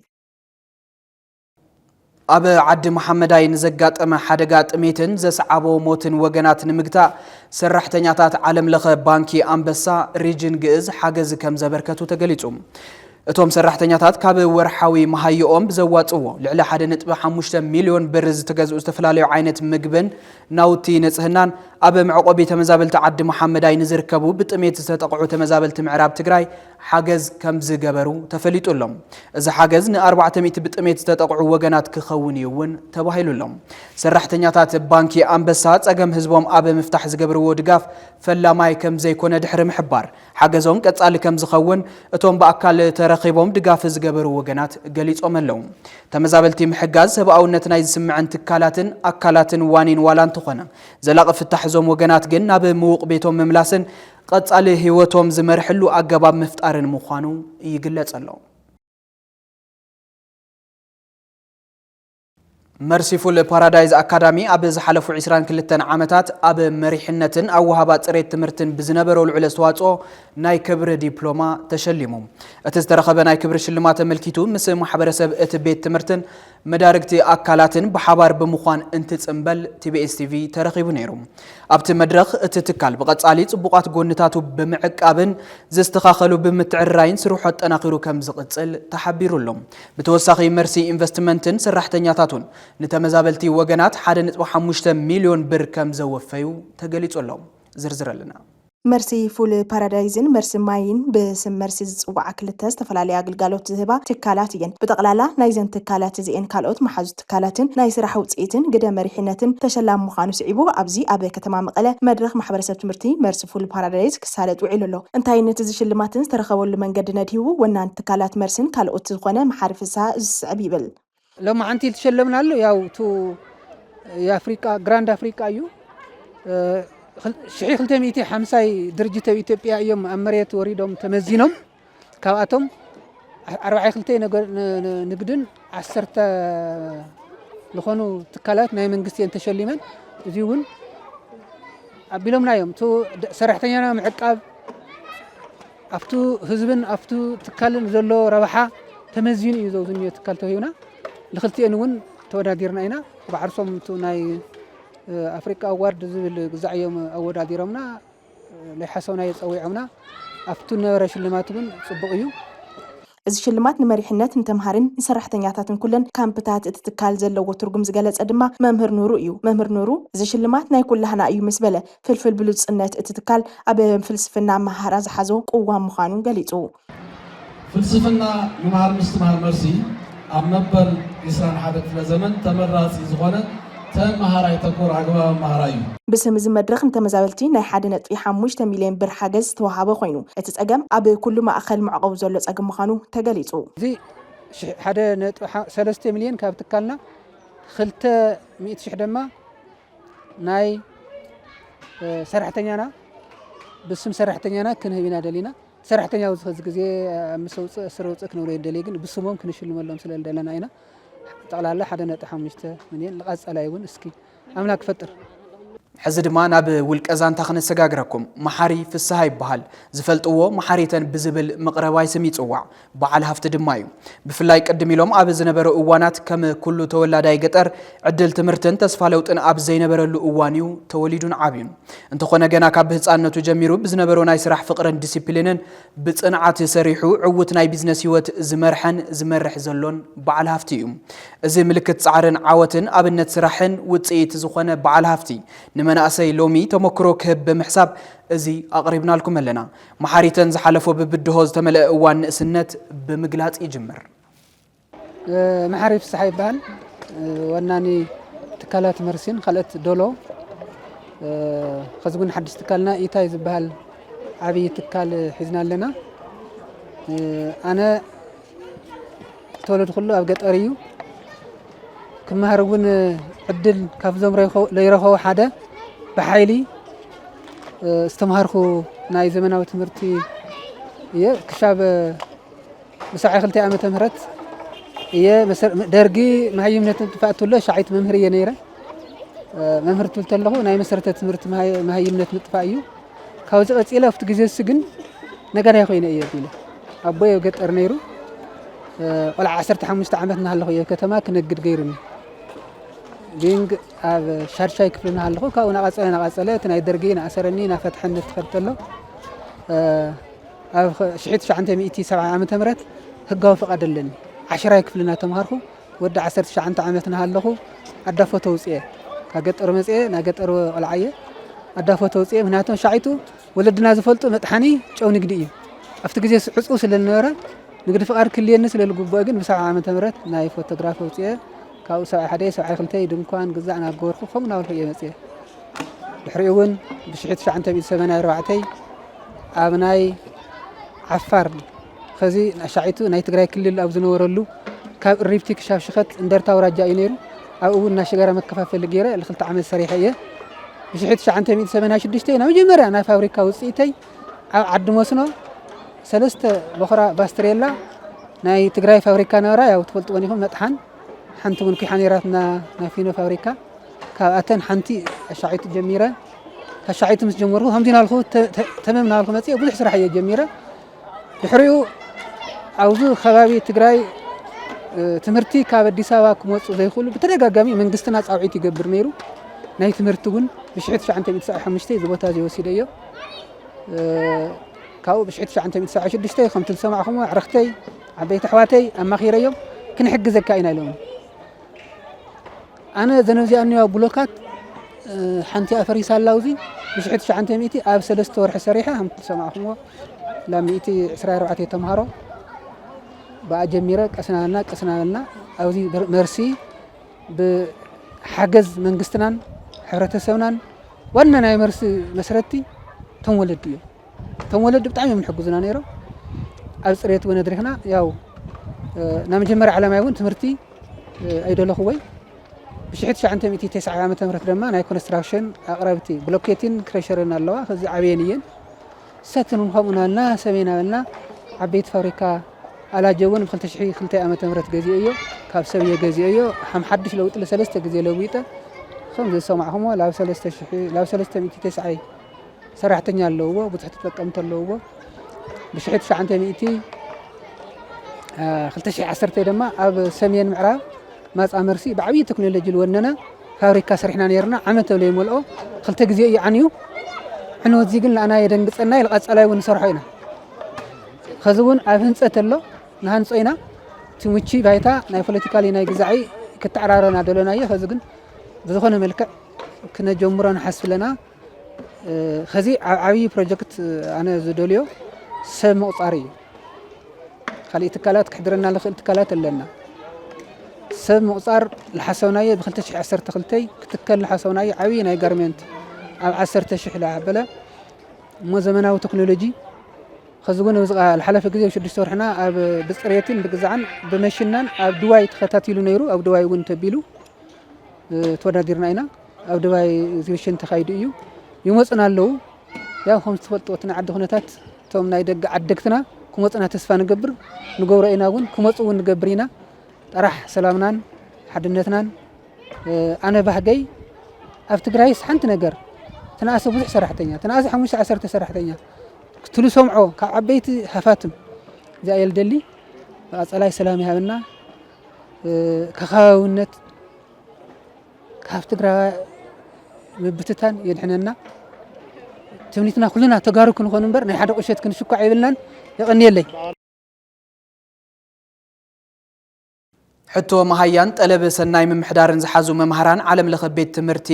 ኣብ ዓዲ መሓመዳይ ንዘጋጠመ ሓደጋ ጥሜትን ዘስዓቦ ሞትን ወገናት ንምግታእ ሰራሕተኛታት ዓለም ለኸ ባንኪ ኣንበሳ ሪጅን ግእዝ ሓገዝ ከም ዘበርከቱ ተገሊጹ። እቶም ሰራሕተኛታት ካብ ወርሓዊ መሃይኦም ብዘዋጽዎ ልዕሊ ሓደ ነጥቢ ሓሙሽተ ሚልዮን ብር ዝተገዝኡ ዝተፈላለዩ ዓይነት ምግብን ናውቲ ንጽህናን ኣብ መዕቆቢ ተመዛበልቲ ዓዲ መሓመዳይ ንዝርከቡ ብጥሜት ዝተጠቕዑ ተመዛበልቲ ምዕራብ ትግራይ ሓገዝ ከም ዝገበሩ ተፈሊጡ ኣሎ። እዚ ሓገዝ ንኣርባዕተ ሚእቲ ብጥሜት ዝተጠቕዑ ወገናት ክኸውን እዩ እውን ተባሂሉ ኣሎ። ሰራሕተኛታት ባንኪ ኣንበሳ ጸገም ህዝቦም ኣብ ምፍታሕ ዝገብርዎ ድጋፍ ፈላማይ ከም ዘይኮነ ድሕሪ ምሕባር፣ ሓገዞም ቀጻሊ ከም ዝኸውን እቶም ብኣካል ተረኺቦም ድጋፍ ዝገበሩ ወገናት ገሊጾም ኣለዉ። ተመዛበልቲ ምሕጋዝ ሰብኣውነት ናይ ዝስምዐን ትካላትን ኣካላትን ዋኒን ዋላ እንተኾነ፣ ዘላቒ ፍታሕ እዞም ወገናት ግን ናብ ምዉቕ ቤቶም ምምላስን ቀጻሊ ህይወቶም ዝመርሕሉ ኣገባብ ምፍጣርን ምዃኑ ይግለጽ ኣሎ። መርሲፉል ፓራዳይዝ ኣካዳሚ ኣብ ዝሓለፉ ዒስራን ክልተን ዓመታት ኣብ መሪሕነትን ኣወሃባ ጽሬት ትምህርትን ብዝነበሮ ልዑል ኣስተዋጽኦ ናይ ክብሪ ዲፕሎማ ተሸሊሙ። እቲ ዝተረኸበ ናይ ክብሪ ሽልማት ኣመልኪቱ ምስ ማሕበረሰብ እቲ ቤት ትምህርትን መዳርግቲ ኣካላትን ብሓባር ብምዃን እንትጽንበል ቲቢኤስ ቲቪ ተረኺቡ ነይሩ። ኣብቲ መድረኽ እቲ ትካል ብቐጻሊ ጽቡቓት ጎንታቱ ብምዕቃብን ዝስተኻኸሉ ብምትዕርራይን ስርሑ ኣጠናኺሩ ከም ዝቕጽል ተሓቢሩ ኣሎ። ብተወሳኺ መርሲ ኢንቨስትመንትን ሰራሕተኛታቱን ንተመዛበልቲ ወገናት ሓደ ነጥቢ ሓሙሽተ ሚልዮን ብር ከም ዘወፈዩ ተገሊጹ ኣሎ። ዝርዝር ኣለና። መርሲ ፉል ፓራዳይዝን መርሲ ማይን ብስም መርሲ ዝጽውዓ ክልተ ዝተፈላለያ ኣገልጋሎት ዝህባ ትካላት እየን። ብጠቕላላ ናይዘን ትካላት እዚኤን ካልኦት መሓዙ ትካላትን ናይ ስራሕ ውጽኢትን ግደ መሪሕነትን ተሸላሚ ምዃኑ ስዒቡ፣ ኣብዚ ኣብ ከተማ መቐለ መድረኽ ማሕበረሰብ ትምህርቲ መርሲ ፉል ፓራዳይዝ ክሳለጥ ውዒሉ ኣሎ። እንታይነት እዚ ሽልማትን ዝተረኸበሉ መንገዲ ነድሂቡ ወናኒ ትካላት መርስን ካልኦት ዝኾነ መሓሪ ፍስሃ እዚ ዝስዕብ ይብል። ሎማዓንቲ ዝተሸለምናሉ ያው ቱ የአፍሪቃ ግራንድ አፍሪቃ እዩ። እ፣ ክል-፣ ሽሕ ክልተ ሚእቲ ሓምሳይ ድርጅት ኣብ ኢትዮጵያ እዮም ኣብ መሬት ወሪዶም ተመዚኖም። ካብኣቶም ኣርባዓ ክልተ ነገ-፣ ን-፣ ን-፣ ንግድን ዓሰርተ ዝኾኑ ትካላት ናይ መንግስቲ እየን ተሸሊመን። እዚ እውን ኣቢሎምና እዮም። ቱ ደ-፣ ሰራሕተኛና ምዕቃብ ኣብቱ ህዝብን ኣብቱ ትካልን ዘሎ ረብሓ ተመዚኑ እዩ ዘውዝንዮ ትካል ተዋሂብና። ንክልቲኤን እውን ተወዳዲርና ኢና። ብዓርሶም እቱ ናይ፣ እ፣ ኣፍሪቃ ኣዋርድ ዝብል ግዛዕ እዮም ኣወዳዲሮምና። እ፣ ለይሓሰብናዮ ጸዊዖምና። ኣብቱ ነበረ ሽልማት እውን ጽቡቕ እዩ። እዚ ሽልማት ንመሪሕነት፣ ንተምሃርን ንሰራሕተኛታትን ኩለን ካምፕታት እቲ ትካል ዘለዎ ትርጉም ዝገለጸ ድማ መምህር ኑሩ እዩ። መምህር ኑሩ፣ እዚ ሽልማት ናይ ኩላህና እዩ ምስ በለ፣ ፍልፍል ብሉጽነት እቲ ትካል ኣብ ፍልስፍና ኣመሃህራ ዝሓዞ ቅዋም ምዃኑ ገሊጹ። ፍልስፍና ምምሃር ምስትምሃር መርሲ ኣብ መበል ዒስራን ሓደን ክፍለ ዘመን ተመራጺ ዝኾነ ተመሃራይ ተኮር ኣገባብ ኣመሃህራ እዩ። ብስም እዚ መድረኽ ንተመዛበልቲ ናይ ሓደ ነጥቢ ሓሙሽተ ሚልዮን ብር ሓገዝ ዝተወሃበ ኮይኑ፣ እቲ ጸገም ኣብ ኩሉ ማእከል መዕቆቢ ዘሎ ጸገም ምዃኑ ተገሊጹ። እዚ ሽሕ-፣ ሓደ ነጥቢ ሓ-፣ ሰለስተ ሚልዮን ካብ ትካልና፣ ክልተ ሚእቲ ሽሕ ድማ ናይ፣ እ፣ ሰራሕተኛና፣ ብስም ሰራሕተኛና ክንህብ ኢና ደሊና። ሰራሕተኛ ኣብዚ ሕዚ ግዜ፣ እ፣ ምስ ኣውፅእ፣ ስረ ኣውፅእ ክንብሎ የደልየ፣ ግን ብስሞም ክንሽልመሎም ስለ ዝደለና ኢና። ጠቕላላ ሓደ ነጥቢ ሓሙሽተ ሚልዮን፣ ንቐፃላይ እውን እስኪ ኣምላክ ክፈጥር። ሕዚ ድማ ናብ ውልቀ ዛንታ ክነሰጋግረኩም። መሓሪ ፍስሃ ይበሃል። ዝፈልጥዎ መሓሪተን ብዝብል መቕረባይ ስም ይጽዋዕ። በዓል ሃፍቲ ድማ እዩ። ብፍላይ ቅድም ኢሎም ኣብ ዝነበሩ እዋናት ከም ኩሉ ተወላዳይ ገጠር ዕድል ትምህርትን ተስፋ ለውጥን ኣብ ዘይነበረሉ እዋን እዩ ተወሊዱን ዓብዩን። እንተኾነ ገና ካብ ህፃንነቱ ጀሚሩ ብዝነበሮ ናይ ስራሕ ፍቕርን ዲሲፕሊንን ብፅንዓት ሰሪሑ ዕዉት ናይ ቢዝነስ ህይወት ዝመርሐን ዝመርሕ ዘሎን በዓል ሃፍቲ እዩ። እዚ ምልክት ፃዕርን ዓወትን ኣብነት ስራሕን ውፅኢት ዝኾነ በዓል ሃፍቲ ንመናእሰይ ሎሚ ተመክሮ ክህብ ብምሕሳብ እዚ ኣቕሪብናልኩም ኣለና። መሓሪተን ዝሓለፎ ብብድሆ ዝተመልአ እዋን ንእስነት ብምግላጽ ይጅምር። መሓሪ ፍስሓ ይበሃል። ወናኒ ትካላት መርሲን ካልኦት ዶሎ። ከዚ እውን ሓድሽ ትካልና ኢታይ ዝበሃል ዓብዪ ትካል ሒዝና ኣለና። ኣነ ተወለድኩሉ ኣብ ገጠር እዩ። ክመሃር እውን ዕድል ካብዞም ለይረኸቡ ሓደ ብሓይሊ ዝተምሃርኩ ናይ ዘመናዊ ትምህርቲ እየ። ክሻብ ብሰብዓይ ክልተ ዓመተ ምህረት እየ ደርጊ መሃይምነት ምጥፋእ ትብሎ ሻዒት መምህር እየ ነይረ። መምህር ትብል ተለኹ ናይ መሰረተ ትምህርቲ መሃይምነት ምጥፋእ እዩ። ካብዚ ቀፂለ ኣብቲ ግዜ እሱ ግን ነጋዳይ ኮይነ እየ ቢለ ኣቦይ ኣብ ገጠር ነይሩ። ቆልዓ ዓሰርተ ሓሙሽተ ዓመት እናሃለኹ እየ ከተማ ክነግድ ገይሩኒ። ቢንግ ኣብ ሻድሻይ ክፍሊ እናሃለኹ ካብኡ ናቐፀለ ናቐፀለ እቲ ናይ ደርጊ ናኣሰረኒ ናፈትሐኒ ትኸድ ተሎ ኣብ ሽሕቲ ትሽዓተ ሚእቲ ሰብዓ ዓመተ ምህረት ህጋዊ ፍቓድ ኣለኒ። ዓሽራይ ክፍሊ እናተምሃርኩ ወዲ ዓሰርተ ትሽዓተ ዓመት እናሃለኹ ኣዳፎ ተውፅኤ ካብ ገጠር መፅኤ ናይ ገጠር ቆልዓ እየ። ኣዳፎ ተውፅኤ ምክንያቱም ሻዒቱ ወለድና ዝፈልጡ መጥሓኒ ጨው ንግዲ እዩ። ኣብቲ ግዜ ዕፁ ስለ ዝነበረ ንግዲ ፍቓድ ክልየኒ ስለ ዝግብኦ ግን ብሰብዓ ዓመተ ምህረት ናይ ፎቶግራፍ ኣውፅኤ ካብኡ ሰብዓ ሓደ ሰብዓ ክልተ ድንኳን ግዛዕ እናገበርኩ ከምኡ እናበልኩ እየ መፅኤ። ድሕሪኡ እውን ብሽሕቲ ትሽዓተ ሚእቲ ሰማንያ ኣርባዕተ ኣብ ናይ ዓፋር ኸዚ ሻዒቱ ናይ ትግራይ ክልል ኣብ ዝነበረሉ ካብ እሪብቲ ክሻብ ሽኸት እንደርታ ኣውራጃ እዩ ነይሩ። ኣብኡ እውን ናይ ሽጋራ መከፋፈሊ ገይረ ንክልተ ዓመት ሰሪሐ እየ። ብሽሕቲ ትሽዓተ ሚእቲ ሰማንያ ሽዱሽተ ናይ መጀመርያ ናይ ፋብሪካ ውፅኢተይ ኣብ ዓዲ መስኖ ሰለስተ በኹራ ባስትሬላ ናይ ትግራይ ፋብሪካ ነበራ። ያው ትፈልጥወን ኢኹም መጥሓን ሓንቲ እውን ኲሓ ነይራትና ናይ ፊኖ ፋብሪካ። ካብኣተን ሓንቲ ኣሻዒቱ ጀሚረ። ኣሻዒቱ ምስ ጀመርኩ ከምዚ ናልኩ ተመም ናልኩ መፅየ ብዙሕ ስራሕ እየ ጀሚረ። ድሕሪኡ ኣብዚ ከባቢ ትግራይ ትምህርቲ ካብ ኣዲስ ኣበባ ክመፁ ዘይክእሉ ብተደጋጋሚ መንግስትና ፃውዒት ይገብር ነይሩ። ናይ ትምህርቲ እውን ብሽሕቲ ትሽዓተ ሚእቲ ሰብዓ ሓሙሽተ እዚ ቦታ እዚ ወሲደ እዮ። ካብኡ ብሽሕቲ ትሽዓተ ሚእቲ ሰብዓ ሽዱሽተ ከምቲ ዝሰማዕኹሞ ኣዕርኽተይ ዓበይቲ ኣሕዋተይ ኣማኺረዮም ክንሕግዘካ ኢና ኢሎም። ኣነ ዘነዚኣ እኒዋ ብሎካት ሓንቲ ኣፈሪሳ ኣላ። ኣብዚ ብሽሕቲ ትሽዓተ ሚእቲ ኣብ ሰለስተ ወርሒ ሰሪሐ ከምቲ ዝሰማዕኹሞ ላብ ሚእቲ ዕስራ ኣርባዕተ ተምሃሮ ብኣ ጀሚረ ቀስናበልና ቀስናበልና ኣብዚ መርሲ ብሓገዝ መንግስትናን ሕብረተሰብናን ዋና ናይ መርሲ መስረቲ እቶም ወለዲ እዮም። እቶም ወለዲ ብጣዕሚ እዮም ዝሕግዙና ነይሮም። ኣብ ፅሬት እውን ኣድሪኽና ያው ናይ መጀመርያ ዓላማይ እውን ትምህርቲ ኣይደለኹ ወይ ብሽሕቲ ትሽዓተ ሚእቲ ተስዓ ዓመተ ምህረት ድማ ናይ ኮንስትራክሽን ኣቕረብቲ ብሎኬቲን ክረሸርን ኣለዋ። ከዚ ዓብየን እየን ሰትን እውን ከምኡ ናልና ሰሜን ኣበልና ዓበይቲ ፋብሪካ ኣላጀ እውን ብ ክልተ ሽሕ ክልተ ዓመተ ምህረት ገዚኦ እዮ ካብ ሰብ እየ ገዚኦ እዮ ሓም ሓድሽ ለውጢ ለሰለስተ ግዜ ለዊጠ ከም ዝሰማዕኹሞ ላብ ሰለስተ ሽሕ ላብ ሰለስተ ሚእቲ ተስዓይ ሰራሕተኛ ኣለውዎ ብዙሕ ተጠቀምቲ ኣለውዎ ብሽሕ ትሽዓተ ሚእቲ ክልተ ሽሕ ዓሰርተ ድማ ኣብ ሰሜን ምዕራብ ማፃ መርሲ ብዓብዪ ቴክኖሎጂ ዝወነነ ፋብሪካ ሰሪሕና ነይርና ዓመት ተብለ ይመልኦ ክልተ ግዜ እዩ ዓንዩ ዕንወት እዚ ግን ንኣና የደንግፀና ኢሉ ቀፃላይ እውን ንሰርሖ ኢና ኸዚ እውን ኣብ ህንፀት ኣሎ ንሃንፆ ኢና እቲ ምቹይ ባይታ ናይ ፖለቲካሊ ናይ ግዛዒ ክተዓራረና ደለናዮ ኸዚ ግን ብዝኾነ መልክዕ ክነጀምሮ ንሓስብ ኣለና ኸዚ ዓብዪ ፕሮጀክት ኣነ ዝደልዮ ሰብ ምቑፃር እዩ ካሊእ ትካላት ክሕድረና ዝኽእል ትካላት ኣለና ሰብ ምቑፃር ዝሓሰብናዮ ብ ክልተ ሽሕ ዓሰርተ ክልተ ክትከል ዝሓሰብናዮ ዓብዪ ናይ ጋርሜንት ኣብ ዓሰርተ ሽሕ ዝኣበለ እሞ ዘመናዊ ቴክኖሎጂ ኸዚ እውን ኣብዚ ዝሓለፈ ግዜ ሽዱሽተ ወርሕና ኣብ ብፅሬትን ብግዛዕን ብመሽናን ኣብ ድዋይ ተኸታቲሉ ነይሩ ኣብ ድዋይ እውን ተቢሉ ተወዳዲርና ኢና ኣብ ድባይ ኤግዚቢሽን ተኻይዱ እዩ ይመፁና ኣለዉ ያው ከም ዝትፈልጥዎ እቲ ናይ ዓዲ ኩነታት እቶም ናይ ደገ ዓደግትና ክመፁና ተስፋ ንገብር ንገብሮ ኢና እውን ክመፁ እውን ንገብር ኢና ጥራሕ ሰላምናን ሓድነትናን ኣነ ባህገይ ኣብ ትግራይስ ሓንቲ ነገር ተነኣሰ ብዙሕ ሰራሕተኛ፣ ተነኣሰ ሓሙሽተ ዓሰርተ ሰራሕተኛ ክትሉ ሰምዖ ካብ ዓበይቲ ሃፋትም። እዚኣ እየ ልደሊ። ብቐጻላይ ሰላም ይሃበና። እ፣ ከኻባብነት ካብ ትግራይ ምብትታን የድሕነና። ትምኒትና ኩልና ተጋሩ ክንኾን እምበር ናይ ሓደ ቁሸት ክንሽኳዕ የብልናን። የቐንየለይ። ሕቶ መሃያን ጠለብ ሰናይ ምምሕዳርን ዝሓዙ መምሃራን ዓለም ለኸ ቤት ትምህርቲ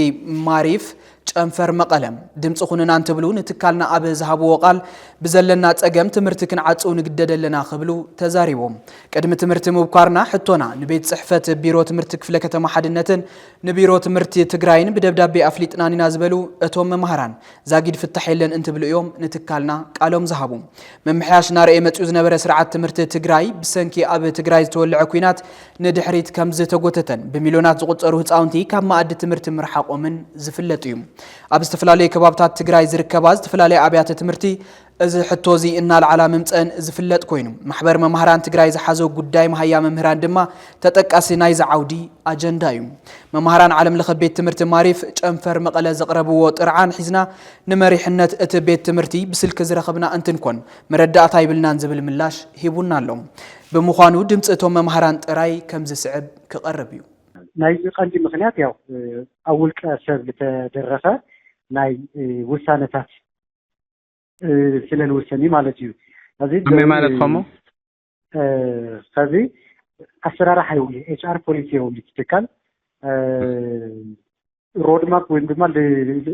ማሪፍ ጨንፈር መቐለ ድምፂ ኩንና እንትብሉ ንትካልና ኣብ ዝሃብዎ ቃል ብዘለና ፀገም ትምህርቲ ክንዓፅው ንግደድ ኣለና ክብሉ ተዛሪቦም። ቅድሚ ትምህርቲ ምብኳርና ሕቶና ንቤት ፅሕፈት ቢሮ ትምህርቲ ክፍለ ከተማ ሓድነትን ንቢሮ ትምህርቲ ትግራይን ብደብዳቤ ኣፍሊጥናን ኢና ዝበሉ እቶም መምሃራን ዛጊድ ፍታሕ የለን እንትብሉ እዮም ንትካልና ቃሎም ዝሃቡ። ምምሕያሽ እናረኤ መፂኡ ዝነበረ ስርዓት ትምህርቲ ትግራይ ብሰንኪ ኣብ ትግራይ ዝተወልዐ ኲናት ንድሕሪት ከም ዝተጎተተን ብሚልዮናት ዝቑፀሩ ህፃውንቲ ካብ መኣዲ ትምህርቲ ምርሓቖምን ዝፍለጥ እዩ። ኣብ ዝተፈላለዩ ከባብታት ትግራይ ዝርከባ ዝተፈላለያ ኣብያተ ትምህርቲ እዚ ሕቶ እዚ እናልዓላ ምምፀአን ዝፍለጥ ኮይኑ ማሕበር መምሃራን ትግራይ ዝሓዞ ጉዳይ መሃያ መምህራን ድማ ተጠቃሲ ናይዚ ዓውዲ ኣጀንዳ እዩ። መምሃራን ዓለም ለኸ ቤት ትምህርቲ ማሪፍ ጨንፈር መቐለ ዘቕረብዎ ጥርዓን ሒዝና ንመሪሕነት እቲ ቤት ትምህርቲ ብስልኪ ዝረኸብና እንትንኮን መረዳእታ ይብልናን ዝብል ምላሽ ሂቡና ኣሎ። ብምዃኑ ድምፂ እቶም መምሃራን ጥራይ ከም ዝስዕብ ክቐርብ እዩ። ናይዚ ቀንዲ ምኽንያት ያው ኣብ ውልቀ ሰብ ዝተደረኸ ናይ ውሳነታት ስለ ንውሰን እዩ ማለት እዩ። ከመይ ማለት ከሞ ከዚ ኣሰራርሓ የብሉ፣ ኤች ኣር ፖሊሲ የብሉ ትካል ሮድማፕ ወይም ድማ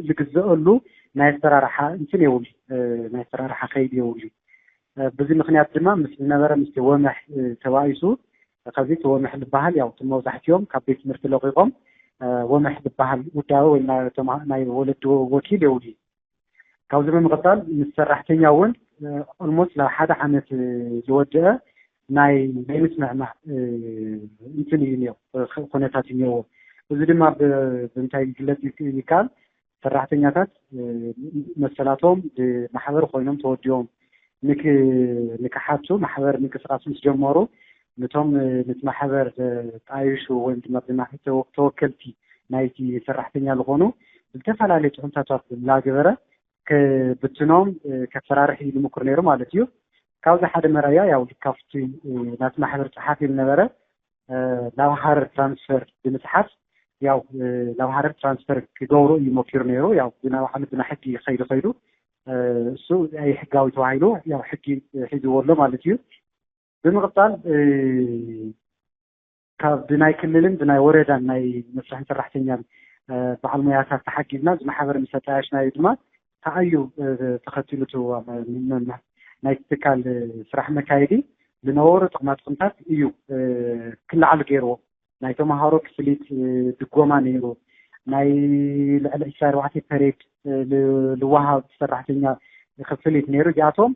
ልግዘአሉ ናይ ኣሰራርሓ እንትን የብሉ፣ ናይ ኣሰራርሓ ከይድ የብሉ። በዚ ምክንያት ድማ ምስ ዝነበረ ምስ ወመሕ ተባኢሱ ከዚ እቲ ወመሕ ዝበሃል ያው እቶም መብዛሕትኦም ካብ ቤት ትምህርቲ ለቂቆም ወመሕ ዝበሃል ውዳበ ወይ ናይ ወለዲ ወኪል የብሉ። ካብዚ ብምቕፃል ምስ ሰራሕተኛ እውን ኦልሞስት ናብ ሓደ ዓመት ዝወደአ ናይ ናይ ምስምዕማዕ እንትን እዩ ነይሩ ኩነታት እዩ ነይርዎ። እዚ ድማ ብምንታይ ክግለፅ ይከኣል? ሰራሕተኛታት መሰላቶም ብማሕበር ኮይኖም ተወዲቦም ንክሓቱ ማሕበር ምንቅስቃስ ምስ ጀመሩ ነቶም ነቲ ማሕበር ዘጣይሹ ወይም ድማ ተወከልቲ ናይቲ ሰራሕተኛ ዝኾኑ ብዝተፈላለዩ ፅሑፍታት እናገበረ ክብትኖም ከፈራርሕ እዩ ዝምክር ነይሩ ማለት እዩ። ካብዚ ሓደ መረያ ያው ካብቲ ናቲ ማሕበር ፀሓፊ ዝነበረ ናብ ሃረር ትራንስፈር ብምስሓት ያው ናብ ሃረር ትራንስፈር ክገብሩ እዩ ሞኪሩ ነይሩ። ያው ብናይ ዓመት ብናይ ሕጊ ከይዱ ከይዱ እሱ ኣይሕጋዊ ተባሂሉ ያው ሕጊ ሒዝዎ ኣሎ ማለት እዩ። ብምቕፃል ካብ ብናይ ክልልን ብናይ ወረዳን ናይ መስርሕን ሰራሕተኛን በዓል ሞያታት ተሓጊዝና እዚ ማሕበር ምስ ኣጣየሽናዮ ድማ ተኣዩ ተኸቲሉ እቲ ናይቲ ትካል ስራሕ መካየዲ ዝነበሩ ጥቕማ ጥቕምታት እዩ ክለዓሉ ገይርዎ። ናይ ተምሃሮ ክፍሊት ድጎማ ነይሩ። ናይ ልዕሊ ዕስራ ኣርባዕተ ፐሬድ ልወሃብ ሰራሕተኛ ክፍሊት ነይሩ። እዚኣቶም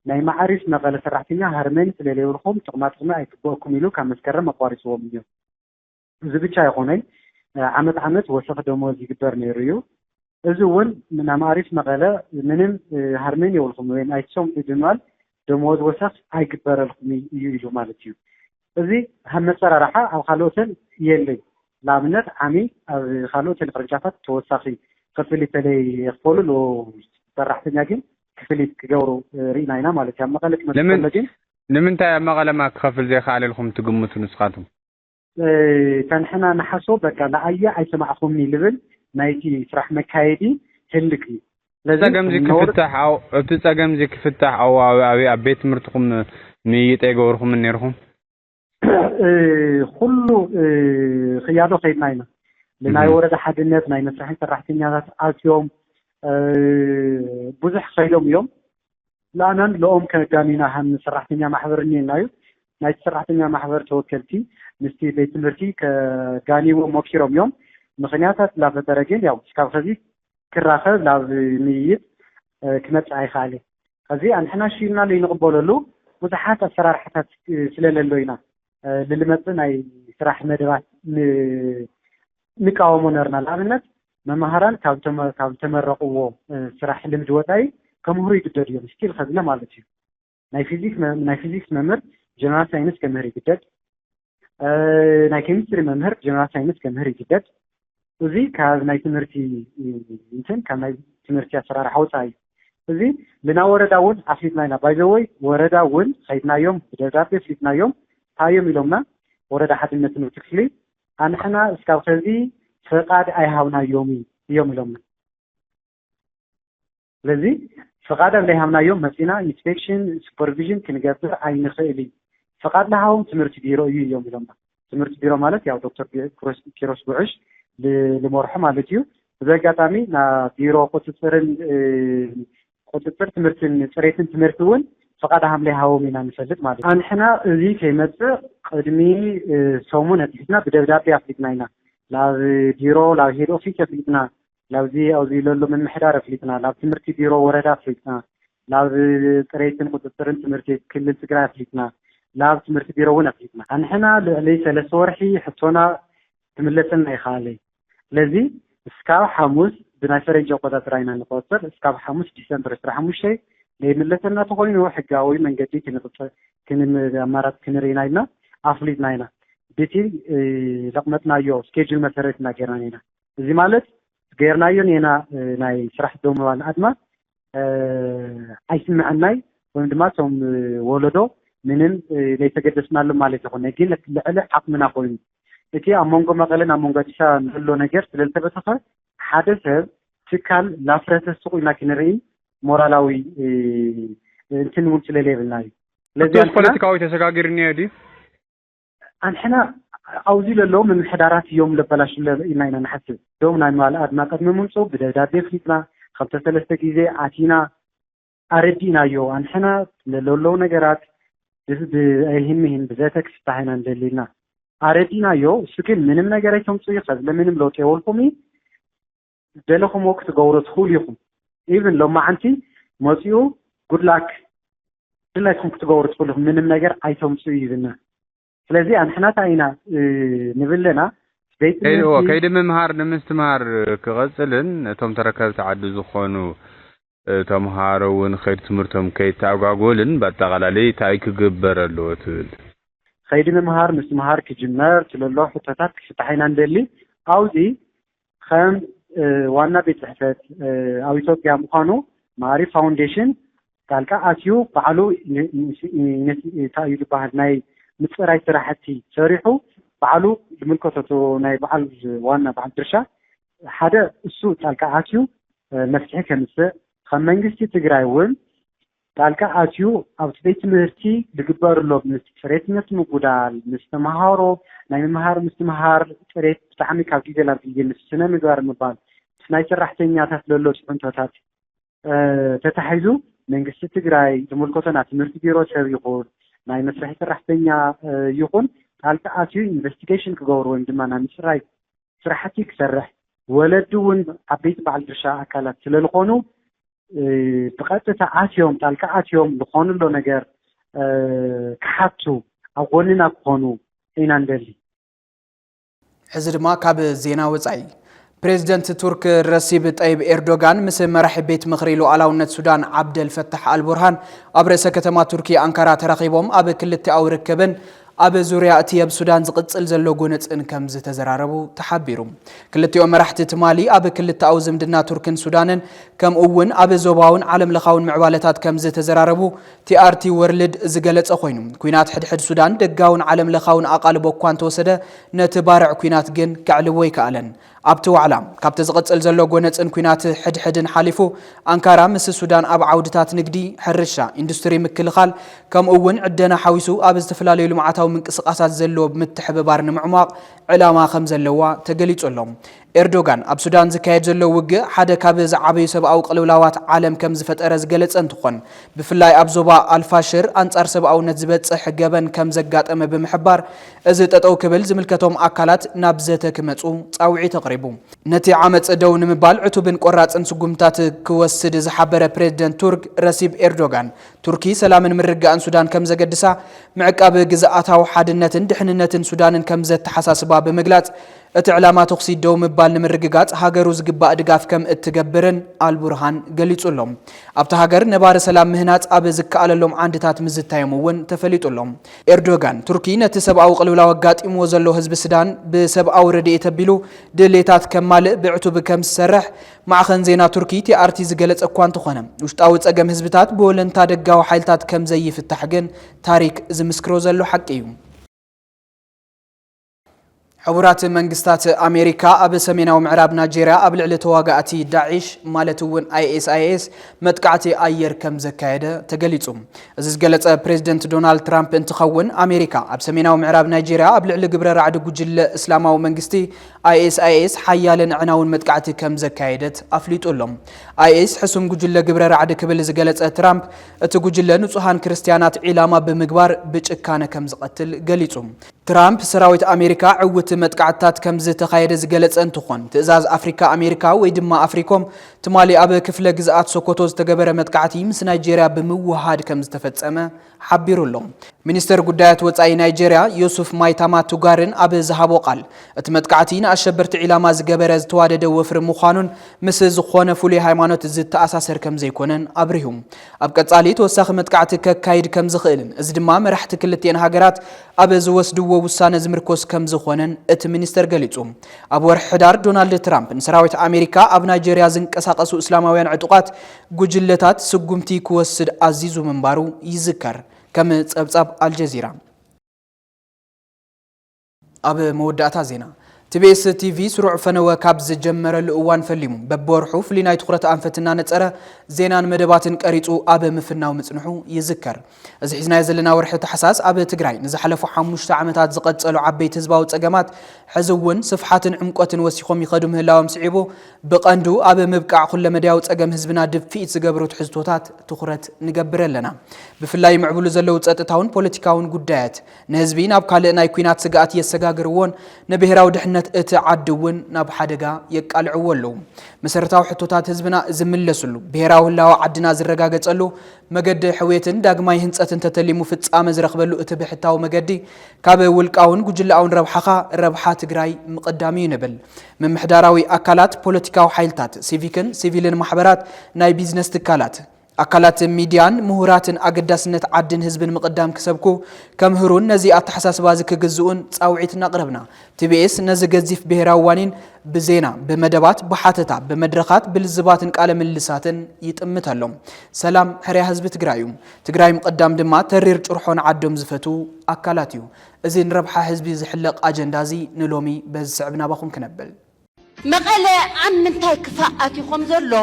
ናይ ማዕሪፍ መቐለ ሰራሕተኛ ሃርመኒ ስለለይብልኹም ጥቕማ ጥቕሚ ኣይግበእኩም ኢሉ ካብ መስከረም ኣቋሪፅዎም እዩ። እዚ ብቻ ኣይኮነይ ዓመት ዓመት ወሰኽ ደሞዝ ይግበር ነይሩ እዩ። እዚ እውን ንኣማሪፍ መቐለ ምንም ሃርመን የብልኩም ወይም ኣይትሰምዑ ብምባል ደመወዝ ወሰኽ ኣይግበረልኩም እዩ ኢሉ ማለት እዩ። እዚ ከም መሰራርሓ ኣብ ካልኦተን የለይ። ንኣብነት ዓሚ ኣብ ካልኦተን ቅርንጫፋት ተወሳኺ ክፍሊት ተለይ የኽፈሉ ኣለዎ። ሰራሕተኛ ግን ክፍሊት ክገብሩ ርኢና ኢና ማለት እዩ። ኣብ መቐለ ክመፅእ ከሎ ግን ንምንታይ ኣብ መቐለማ ክኸፍል ዘይከኣለልኩም ትግምቱ ንስኻትኩም? ተንሕና ንሓስቦ በቃ ንኣየ ኣይሰማዕኹምኒ ልብል ናይቲ ስራሕ መካየዲ ህልክ እዩ። ስለዚ ጸገምዚ ነውሪ- ክፍታሕ ኣብ እቲ ጸገምዚ ክፍታሕ ኣብ ኣብ ኣብ ኣብ ቤት ትምህርትኹም ምይይጥ ኣይገበርኩምን ነይርኹም? እ፣ ኩሉ እ፣ ክያዶ ከይድና ኢና። ናይ እህ። ወረዳ ሓድነት ናይ መስርሕን ሰራሕተኛታት ኣትዮም እ፣ ብዙሕ ከይዶም እዮም። ለኣናን ለኦም ከጋኒና ሃን ሰራሕተኛ ማሕበር እኒኤና እዩ። ናይቲ ሰራሕተኛ ማሕበር ተወከልቲ ምስቲ ቤት ትምህርቲ ከጋኒዎ ሞኪሮም እዮም። ምኽንያታት ላፈጠረ ግን ያው እስካብ ኸዚ ክራኸብ ናብ ምይይጥ እ፣ ክመጽእ ኣይኸኣለ። ኸዚ ኣንሕና ሽይና ለይንቕበለሉ ብዙሓት ኣሰራርሓታት እ፣ ስለለሎ ኢና እ፣ ልልመጽእ ናይ ስራሕ መደባት ን- ንቃወሞ ነርና። ንኣብነት መማህራን ካብ ተመ- ካብ ዝተመረቕዎ እ፣ ስራሕ ልምዲ ወፃኢ ከምህሩ ይግደዱ እዮም። ስቲል ኸዝነ ማለት እዩ። ናይ ፊዚክስ መ- ናይ ፊዚክስ መምህር ጀነራል ሳይንስ ከምህር ይግደድ። እ፣ ናይ ኬሚስትሪ መምህር ጀነራል ሳይንስ ከምህር ይግደድ። እዚ ካብ ናይ ትምህርቲ እ፣ እንትን ካብ ናይ ትምህርቲ ኣሰራርሓ ወፃኢ እዩ። እዚ ልና ወረዳ እውን ኣፍሊጥና ኢና። ባይዘወይ ወረዳ እውን ከይድናዮም፣ ብደብዳቤ ኣፍሊጥናዮም። እንታይ እዮም ኢሎምና? ወረዳ ሓድነት ትምህርቲ ክፍሊ ኣንሕና እስካብ ከዚ ፍቓድ ኣይሃብናዮም እዮም ኢሎምና። ስለዚ ፍቓድ ኣብ ዘይሃብናዮም መፂና ኢንስፔክሽን ሱፐርቪዥን ክንገብር ኣይንኽእል እዩ። ፍቓድ ለሃቦም ትምህርቲ ቢሮ እዩ እዮም ኢሎምና። ትምህርቲ ቢሮ ማለት ያው ዶክተር ኪሮስ ጉዕሽ ልመርሖ ማለት እዩ። እዚ ኣጋጣሚ ናብ ቢሮ ቁፅፅርን ቁፅፅር ትምህርትን ፅሬትን ትምህርቲ እውን ፍቓድ ሃም ዘይሃቦም ኢና ንፈልጥ ማለት እዩ። ኣንሕና እዚ ከይመፅእ ቅድሚ ሰሙን ኣትሒዝና ብደብዳቤ ኣፍሊጥና ኢና። ናብ ቢሮ ናብ ሄድ ኦፊስ ኣፍሊጥና፣ ላብዚ ኣብዚ ለሎ ምምሕዳር ኣፍሊጥና፣ ላብ ትምህርቲ ቢሮ ወረዳ ኣፍሊጥና፣ ላብ ፅሬትን ቁፅፅርን ትምህርቲ ክልል ትግራይ ኣፍሊጥና፣ ላብ ትምህርቲ ቢሮ እውን ኣፍሊጥና። ኣንሕና ልዕሊ ሰለስተ ወርሒ ሕቶና ክምለሰልና ይኽኣለ። ስለዚ እስካብ ሓሙስ ብናይ ፈረንጂ ኣቆፃፅራ ኢና ንቆፅር። እስካብ ሓሙስ ዲሰምበር ዕስራ ሓሙሽተ ዘይምለሰና ተኮይኑ ሕጋዊ መንገዲ ክንቕፅል ኣማራፂ ክንርኢ ኢና ኢልና ኣፍሊጥና ኢና። ብቲ ለቕመጥናዮ ስኬጁል መሰረት እና ጌርና ኢና። እዚ ማለት ጌርናዮ ኔና ናይ ስራሕ ደው ምባል ኣድማ ኣይስምዐናይ ወይም ድማ እቶም ወለዶ ምንም ዘይተገደስናሉ ማለት ይኮነ፣ ግን ልዕሊ ዓቕምና ኮይኑ እቲ ኣብ መንጎ መቐለን ኣብ መንጎ ኣዲስ ኣበባ ዘሎ ነገር ስለዝተበተኸ ሓደ ሰብ ትካል ላፍረሰ ስቑ ኢልና ክንርኢ ሞራላዊ እንትን እውን ስለዘይብልና እዩ። ስለዚ ፖለቲካዊ ተሰጋጊር እኒኦ ድዩ? ኣንሕና ኣብዚ ለለዉ ምምሕዳራት እዮም ለበላሹ ኢልና ኢና ንሓስብ። ዶም ናይ ምባል ኣድማ ቅድሚ ምምፅኡ ብደብዳቤ ኣፍሊጥና፣ ክልተ ሰለስተ ግዜ ኣቲና ኣረዲእናዮ። ኣንሕና ለለዉ ነገራት ብህምሂን ብዘተ ክፍታሕ ኢና ንደሊ ኢልና ኣረዲእናዮ። እሱ ግን ምንም ነገር ኣይተምፅኡ እዩ፣ ከዚ ምንም ለውጢ የወልኩም እዩ። ደለኹምዎ ክትገብሩ ትኽእሉ ኢኹም። ኢቭን ሎማዓንቲ መፂኡ ጉድላክ ድላይኩም ክትገብሩ ትኽእሉ ኢኹም፣ ምንም ነገር ኣይተምፅኡ ይብልና። ስለዚ ኣንሕና እንታይ ኢና ንብል ኣለና? ከይዲ ምምሃር ንምስትምሃር ክቐፅልን እቶም ተረከብቲ ዓዲ ዝኾኑ ተምሃሮ እውን ከይዲ ትምህርቶም ከይተኣጓጎልን ብኣጠቓላሊ እንታይ ክግበር ኣለዎ ትብል? ከይዲ ምምሃር ምስትምሃር ክጅመር ስለሎ ሕቶታት ክፍታሕ ኢና ንደሊ። ኣብዚ ከም ዋና ቤት ፅሕፈት ኣብ ኢትዮጵያ ምዃኑ ማሪ ፋውንዴሽን ጣልቃ ኣትዩ ባዕሉ እንታይ እዩ ዝበሃል ናይ ምፅራይ ስራሕቲ ሰሪሑ ባዕሉ ዝምልከቶ ናይ በዓል ዋና በዓል ድርሻ ሓደ እሱ ጣልቃ ኣትዩ መፍትሒ ከምፅእ ከም መንግስቲ ትግራይ እውን ጣልቃ ኣትዩ ኣብቲ ቤት ትምህርቲ ዝግበር ዘሎ ምስ ፅሬት ምጉዳል፣ ምስ ተምሃሮ ናይ ምምሃር ምስትምሃር ፅሬት ብጣዕሚ ካብ ግዜ ናብ ግዜ ምስ ስነ ምግባር ምባል ምስ ናይ ሰራሕተኛታት ዘሎ ፅዕንቶታት ተታሒዙ መንግስቲ ትግራይ ዝምልከቶ ናይ ትምህርቲ ቢሮ ሰብ ይኹን ናይ መስርሒ ሰራሕተኛ ይኹን ጣልቃ ኣትዩ ኢንቨስቲጌሽን ክገብሩ ወይም ድማ ናይ ምፅራይ ስራሕቲ ክሰርሕ ወለዲ እውን ዓበይቲ በዓል ድርሻ ኣካላት ስለዝኾኑ ብቐጥታ ኣትዮም ጣልቃ ኣትዮም ዝኾኑ ኣሎ ነገር ክሓቱ ኣብ ጎንና ክኾኑ ኢና ንደሊ። ሕዚ ድማ ካብ ዜና ወፃኢ ፕሬዚደንት ቱርክ ረሲብ ጠይብ ኤርዶጋን ምስ መራሒ ቤት ምኽሪ ሉዓላውነት ሱዳን ዓብደል ፈታሕ ኣልቡርሃን ኣብ ርእሰ ከተማ ቱርኪ ኣንካራ ተራኺቦም ኣብ ክልቲኣዊ ርክብን ኣብ ዙርያ እቲ ኣብ ሱዳን ዝቕጽል ዘሎ ጎነጽን ከም ዝተዘራረቡ ተሓቢሩ። ክልቲኦም መራሕቲ ትማሊ ኣብ ክልተኣዊ ዝምድና ቱርክን ሱዳንን ከምኡ እውን ኣብ ዞባውን ዓለም ለኻውን ምዕባለታት ከም ዝተዘራረቡ ቲኣርቲ ወርልድ ዝገለጸ ኮይኑ፣ ኲናት ሕድሕድ ሱዳን ደጋውን ዓለም ለኻውን ኣቓልቦ እኳ እንተወሰደ፣ ነቲ ባርዕ ኲናት ግን ከዕልቦ ኣይከኣለን። ኣብቲ ዋዕላ፣ ካብቲ ዝቕጽል ዘሎ ጎነጽን ኲናት ሕድሕድን ሓሊፉ፣ ኣንካራ ምስ ሱዳን ኣብ ዓውድታት ንግዲ፣ ሕርሻ፣ ኢንዱስትሪ ምክልኻል፣ ከምኡ እውን ዕደና ሓዊሱ ኣብ ዝተፈላለዩ ልምዓታዊ ምንቅስቓሳት ዘለዎ ምትሕብባር ንምዕሟቕ ዕላማ ከም ዘለዋ ተገሊጹ ኣሎ። ኤርዶጋን ኣብ ሱዳን ዝካየድ ዘሎ ውግእ ሓደ ካብ ዝዓበዩ ሰብኣዊ ቅልውላዋት ዓለም ከም ዝፈጠረ ዝገለጸ እንትኾን፣ ብፍላይ ኣብ ዞባ ኣልፋሽር ኣንጻር ሰብኣውነት ዝበጽሕ ገበን ከም ዘጋጠመ ብምሕባር፣ እዚ ጠጠው ክብል ዝምልከቶም ኣካላት ናብ ዘተ ክመጹ ጻውዒት ኣቕሪቡ። ነቲ ዓመጽ ደው ንምባል ዕቱብን ቆራጽን ስጉምታት ክወስድ ዝሓበረ ፕሬዝደንት ቱርክ ረሲብ ኤርዶጋን፣ ቱርኪ ሰላምን ምርግጋእን ሱዳን ከም ዘገድሳ፣ ምዕቃብ ግዝኣታዊ ሓድነትን ድሕንነትን ሱዳንን ከም ዘተሓሳስባ ብምግላጽ፣ እቲ ዕላማ ተኹሲ ደው ምባል ንምርግጋጽ ሃገሩ ዝግባእ ድጋፍ ከም እትገብርን ኣልቡርሃን ገሊጹ ኣሎ። ኣብታ ሃገር ነባሪ ሰላም ምህናጽ ኣብ ዝከኣለሎም ዓንድታት ምዝታዮም እውን ተፈሊጡ ኣሎ። ኤርዶጋን፣ ቱርኪ ነቲ ሰብኣዊ ቅልውላው ኣጋጢምዎ ዘሎ ህዝቢ ሱዳን ብሰብኣዊ ረድኤት ኣቢሉ ድሌታት ከማልእ ብዕቱብ ከም ዝሰርሕ ማዕኸን ዜና ቱርኪ ቲኣርቲ ዝገለጸ እኳ እንተኾነ፣ ውሽጣዊ ጸገም ህዝብታት ብወለንታ ደጋዊ ሓይልታት ከም ዘይፍታሕ ግን ታሪክ ዝምስክሮ ዘሎ ሓቂ እዩ። ሕቡራት መንግስታት ኣሜሪካ ኣብ ሰሜናዊ ምዕራብ ናይጄርያ ኣብ ልዕሊ ተዋጋእቲ ዳዒሽ ማለት እውን ኣይኤስኣይኤስ መጥቃዕቲ ኣየር ከም ዘካየደ ተገሊጹ። እዚ ዝገለጸ ፕሬዚደንት ዶናልድ ትራምፕ እንትኸውን፣ ኣሜሪካ ኣብ ሰሜናዊ ምዕራብ ናይጄርያ ኣብ ልዕሊ ግብረ ራዕዲ ጉጅለ እስላማዊ መንግስቲ ኣይኤስኣይኤስ ሓያልን ኣዕናውን መጥቃዕቲ ከም ዘካየደት ኣፍሊጡ ኣሎ። ኣይኤስ ሕሱም ጉጅለ ግብረ ራዕዲ ክብል ዝገለጸ ትራምፕ፣ እቲ ጉጅለ ንጹሃን ክርስትያናት ዒላማ ብምግባር ብጭካነ ከም ዝቐትል ገሊጹ። ትራምፕ ሰራዊት ኣሜሪካ ዕውት መጥቃዕትታት ከም ዝተኻየደ ዝገለጸ እንትኾን፣ ትእዛዝ ኣፍሪካ ኣሜሪካ ወይ ድማ ኣፍሪኮም ትማሊ ኣብ ክፍለ ግዝኣት ሶኮቶ ዝተገበረ መጥቃዕቲ ምስ ናይጄርያ ብምውሃድ ከም ዝተፈጸመ ሓቢሩ ኣሎ። ሚኒስተር ጉዳያት ወጻኢ ናይጄርያ ዮሱፍ ማይታማ ቱጋርን ኣብ ዝሃቦ ቃል፣ እቲ መጥቃዕቲ ንኣሸበርቲ ዒላማ ዝገበረ ዝተዋደደ ወፍሪ ምዃኑን ምስ ዝኾነ ፍሉይ ሃይማኖት ዝተኣሳሰር ከም ዘይኮነን ኣብሪሁ። ኣብ ቀጻሊ ተወሳኺ መጥቃዕቲ ከካይድ ከም ዝኽእልን፣ እዚ ድማ መራሕቲ ክልቲኤን ሃገራት ኣብ ዝወስድዎ ውሳነ ዝምርኮስ ከም ዝኾነን እቲ ሚኒስተር ገሊጹ። ኣብ ወርሒ ሕዳር ዶናልድ ትራምፕ ንሰራዊት ኣሜሪካ ኣብ ናይጄርያ ዝንቀሳቐሱ እስላማውያን ዕጡቓት ጉጅለታት ስጉምቲ ክወስድ ኣዚዙ ምንባሩ ይዝከር። ከም ጸብጻብ ኣልጀዚራ። ኣብ መወዳእታ ዜና፣ ቲቢኤስ ቲቪ ስሩዕ ፈነወ ካብ ዝጀመረሉ እዋን ፈሊሙ፣ በብወርሑ ፍሉይ ናይ ትኹረት ኣንፈት እናነጸረ ዜናን መደባትን ቀሪጹ ኣብ ምፍናው ምጽንሑ ይዝከር። እዚ ሒዝናዮ ዘለና ወርሒ ታሕሳስ ኣብ ትግራይ ንዝሓለፉ ሓሙሽተ ዓመታት ዝቐጸሉ ዓበይቲ ህዝባዊ ጸገማት፣ ሕዚ እውን ስፍሓትን ዕምቆትን ወሲኾም ይኸዱ ምህላዎም ስዒቡ፣ ብቐንዱ ኣብ ምብቃዕ ኩለመዳያዊ ጸገም ህዝብና ድፍኢት ዝገብሩ ትሕዝቶታት ትኹረት ንገብር ኣለና። ብፍላይ ይምዕብሉ ዘለዉ ጸጥታውን ፖለቲካውን ጉዳያት፣ ንህዝቢ ናብ ካልእ ናይ ኲናት ስግኣት የሰጋግርዎን ንብሄራዊ ድሕነት እቲ ዓዲ እውን ናብ ሓደጋ የቃልዕዎ ኣለዉ። መሰረታዊ ሕቶታት ህዝብና ዝምለስሉ፣ ብሄራዊ ህላወ ዓድና ዝረጋገጸሉ መገዲ ሕውየትን ዳግማይ ህንጸትን ተተሊሙ ፍጻመ ዝረኽበሉ እቲ ብሕታዊ መገዲ፣ ካብ ውልቃውን ጉጅለኣውን ረብሓኻ ረብሓ ትግራይ ምቕዳም እዩ ንብል። ምምሕዳራዊ ኣካላት፣ ፖለቲካዊ ሓይልታት፣ ሲቪክን ሲቪልን ማሕበራት፣ ናይ ቢዝነስ ትካላት፣ ኣካላት ሚድያን ምሁራትን ኣገዳስነት ዓድን ህዝብን ምቕዳም ክሰብኩ ከምህሩን ነዚ ኣተሓሳስባ እዚ ክግዝኡን ጻውዒት እናቕረብና፣ ቲቢኤስ ነዚ ገዚፍ ብሄራዊ ዋኒን ብዜና፣ ብመደባት፣ ብሓተታ፣ ብመድረኻት፣ ብልዝባትን ቃለ ምልልሳትን ይጥምት ኣሎ። ሰላም ሕርያ ህዝቢ ትግራይ እዩ። ትግራይ ምቕዳም ድማ ተሪር ጭርሖ ንዓዶም ዝፈትዉ ኣካላት እዩ። እዚ ንረብሓ ህዝቢ ዝሕለቕ ኣጀንዳ እዚ ንሎሚ በዚ ስዕብ ናባኹም ክነብል። መቐለ ኣብ ምንታይ ክፋእ ኣትዩ ከም ዘሎ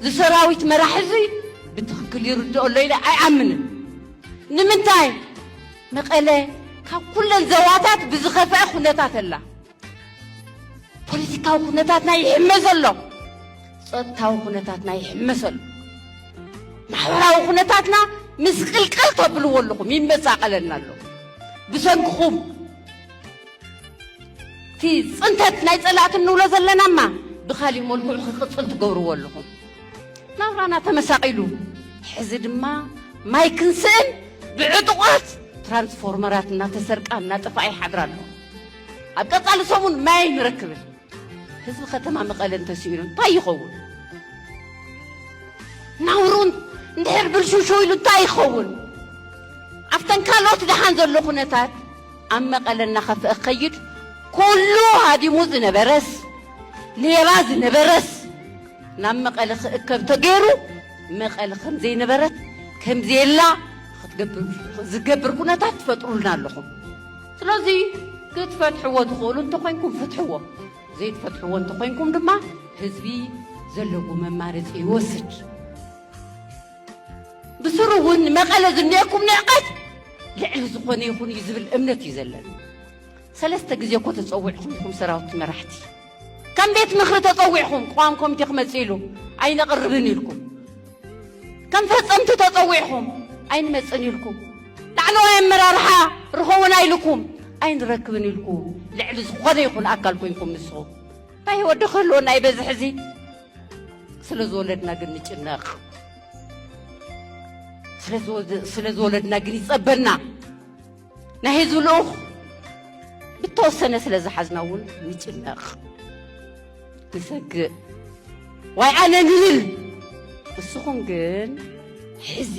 ዝሰራዊት መራሒ እዚ ብትኽክል ይርድኦ ኣሎ ኢለ ኣይኣምንን። ንምንታይ? መቐለ ካብ ኩለን ዘዋታት ብዝኸፍአ ኩነታት ኣላ። ፖለቲካዊ ኩነታትና ይሕመስ ኣሎ። ጸጥታዊ ኩነታትና ይሕመስ ኣሎ። ማሕበራዊ ኩነታትና ምስቅልቅል ተብልዎ ኣለኹም፣ ይመሳቐለና ኣሎ። ብሰንክኹም እቲ ጽንተት ናይ ጸላእቲ እንብሎ ዘለናማ ብኻሊእ መልክዑ ክቕጽል ትገብርዎ ኣለኹም። ናብራና ተመሳቒሉ፣ ሕዚ ድማ ማይ ክንስእን ብዕጡቓት ትራንስፎርመራት እናተሰርቃ እናጠፍኣ ይሓድራ ኣለዋ። ኣብ ቀጻሊ ሰሙን ማይ ኣይንረክብን። ህዝቢ ከተማ መቐለ እንተስኢኑ እንታይ ይኸውን? ናብርኡ እንድሕር ብልሽውሽው ኢሉ እንታይ ይኸውን? ኣብተን ካልኦት ደሓን ዘሎ ኩነታት ኣብ መቐለ እናኸፍአ ክኸይድ ኩሉ ሃዲሙ ዝነበረስ ሌባ ዝነበረስ ናብ መቐለ ክእከብ ተገይሩ መቐለ ከም ዘይነበረት ከም ዘየላ ክትገብር ዝገብር ኩነታት ትፈጥሩልና ኣለኹም። ስለዚ ክትፈትሕዎ ትኽእሉ እንተኾይንኩም ፍትሕዎ፣ ዘይትፈትሕዎ እንተኾይንኩም ድማ ህዝቢ ዘለዎ መማረፂ ይወስድ። ብስሩ እውን መቐለ ዝኒአኩም ንዕቀት ልዕሊ ዝኾነ ይኹን እዩ ዝብል እምነት እዩ ዘለና። ሰለስተ ግዜ እኮ ተፀዊዕኹም ኢኹም ሰራዊት መራሕቲ። ከም ቤት ምኽሪ ተፀዊዕኹም ቅዋም ኮሚቴ ክመፅእ ኢሉ ኣይነቕርብን ኢልኩም። ከም ፈፀምቲ ተፀዊዕኹም ኣይንመፅን ኢልኩም። ላዕለዋይ ኣመራርሓ ርኸቡና ኢልኩም ኣይንረክብን ኢልኩም። ልዕሊ ዝኾነ ይኹን ኣካል ኮይንኩም ንስኹም እንታይ ወዲ ክህልወና እዩ በዚ ሕዚ? ስለ ዝወለድና ግን ንጭነቕ። ስለ ዝወ-፣ ስለ ዝወለድና ግን ይጸበና። ናይ ህዝቢ ልኡኽ ብተወሰነ ስለ ዝሓዝና እውን ንጭነቕ፣ ንሰግእ፣ ዋይ ኣነ ንብል። ንስኹም ግን ሕዚ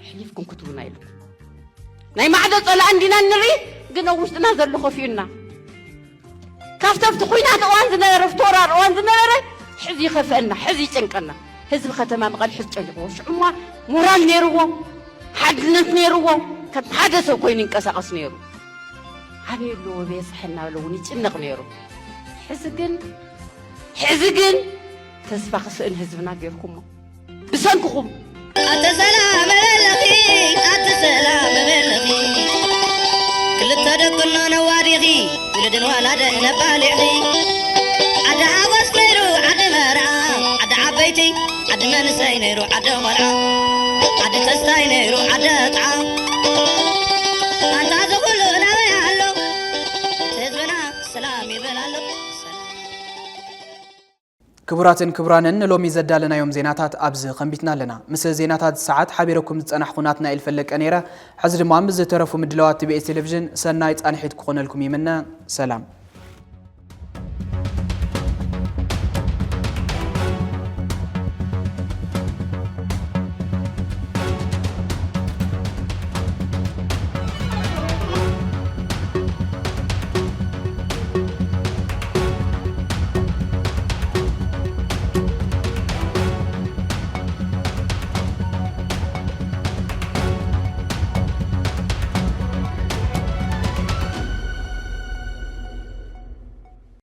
ኣሕሊፍኩም ክትቡና ኢልኩም። ናይ ማዕዶ ጸላእ እንዲና ንርኢ፣ ግን ኣብ ውሽጥና ዘሎ ከፊኡና። ካብቲ ኣብቲ ኲናት እዋን ዝነበረ፣ ኣብቲ ወራር እዋን ዝነበረ፣ ሕዚ ይኸፍአና፣ ሕዚ ይጨንቀና። ህዝቢ ከተማ መቐለ ሕዚ ጨኒቕዎ። ሽዑማ ሞራል ነይርዎ፣ ሓድነት ነይርዎ፣ ከም ሓደ ሰብ ኮይኑ ይንቀሳቐስ ነይሩ። ኣበይ ኣለዎ በየስሐ እናበለ እውን ይጭነቕ ነይሩ። ሕዚ ግን፣ ሕዚ ግን ተስፋ ክስእን ህዝብና ጌርኩሞ። ብሰንክኹም። ኣተ ሰላም በለኺ፣ ኣተ ሰላም በለኺ። ክልተ ደቅና ነዋዲኺ፣ ውልድን ዋላደን ነባሊዕኺ። ዓዲ ሓጎስ ነይሩ ዓዲ መርዓ፣ ዓዲ ዓበይቲ ዓዲ መንሰይ ነይሩ ዓዲ ቆልዓ፣ ዓዲ ተስታይ ነይሩ ዓዲ ጥዓ። ኣንታ እዚ ኩሉ ናበይ ኣሎ? ህዝብና ሰላም ይበል ኣሎ። ክቡራትን ክቡራንን፣ ንሎሚ ዘዳለናዮም ዜናታት ኣብዚ ኸንቢትና ኣለና። ምስ ዜናታት ሰዓት ሓቢረኩም ዝጸናሕኩ ናትናኤል ፈለቀ ነይረ። ሕዚ ድማ ምስ ዝተረፉ ምድላዋት ቲ ቢ ኤስ ቴሌቪዥን ሰናይ ጻንሒት ክኾነልኩም ይምነ። ሰላም።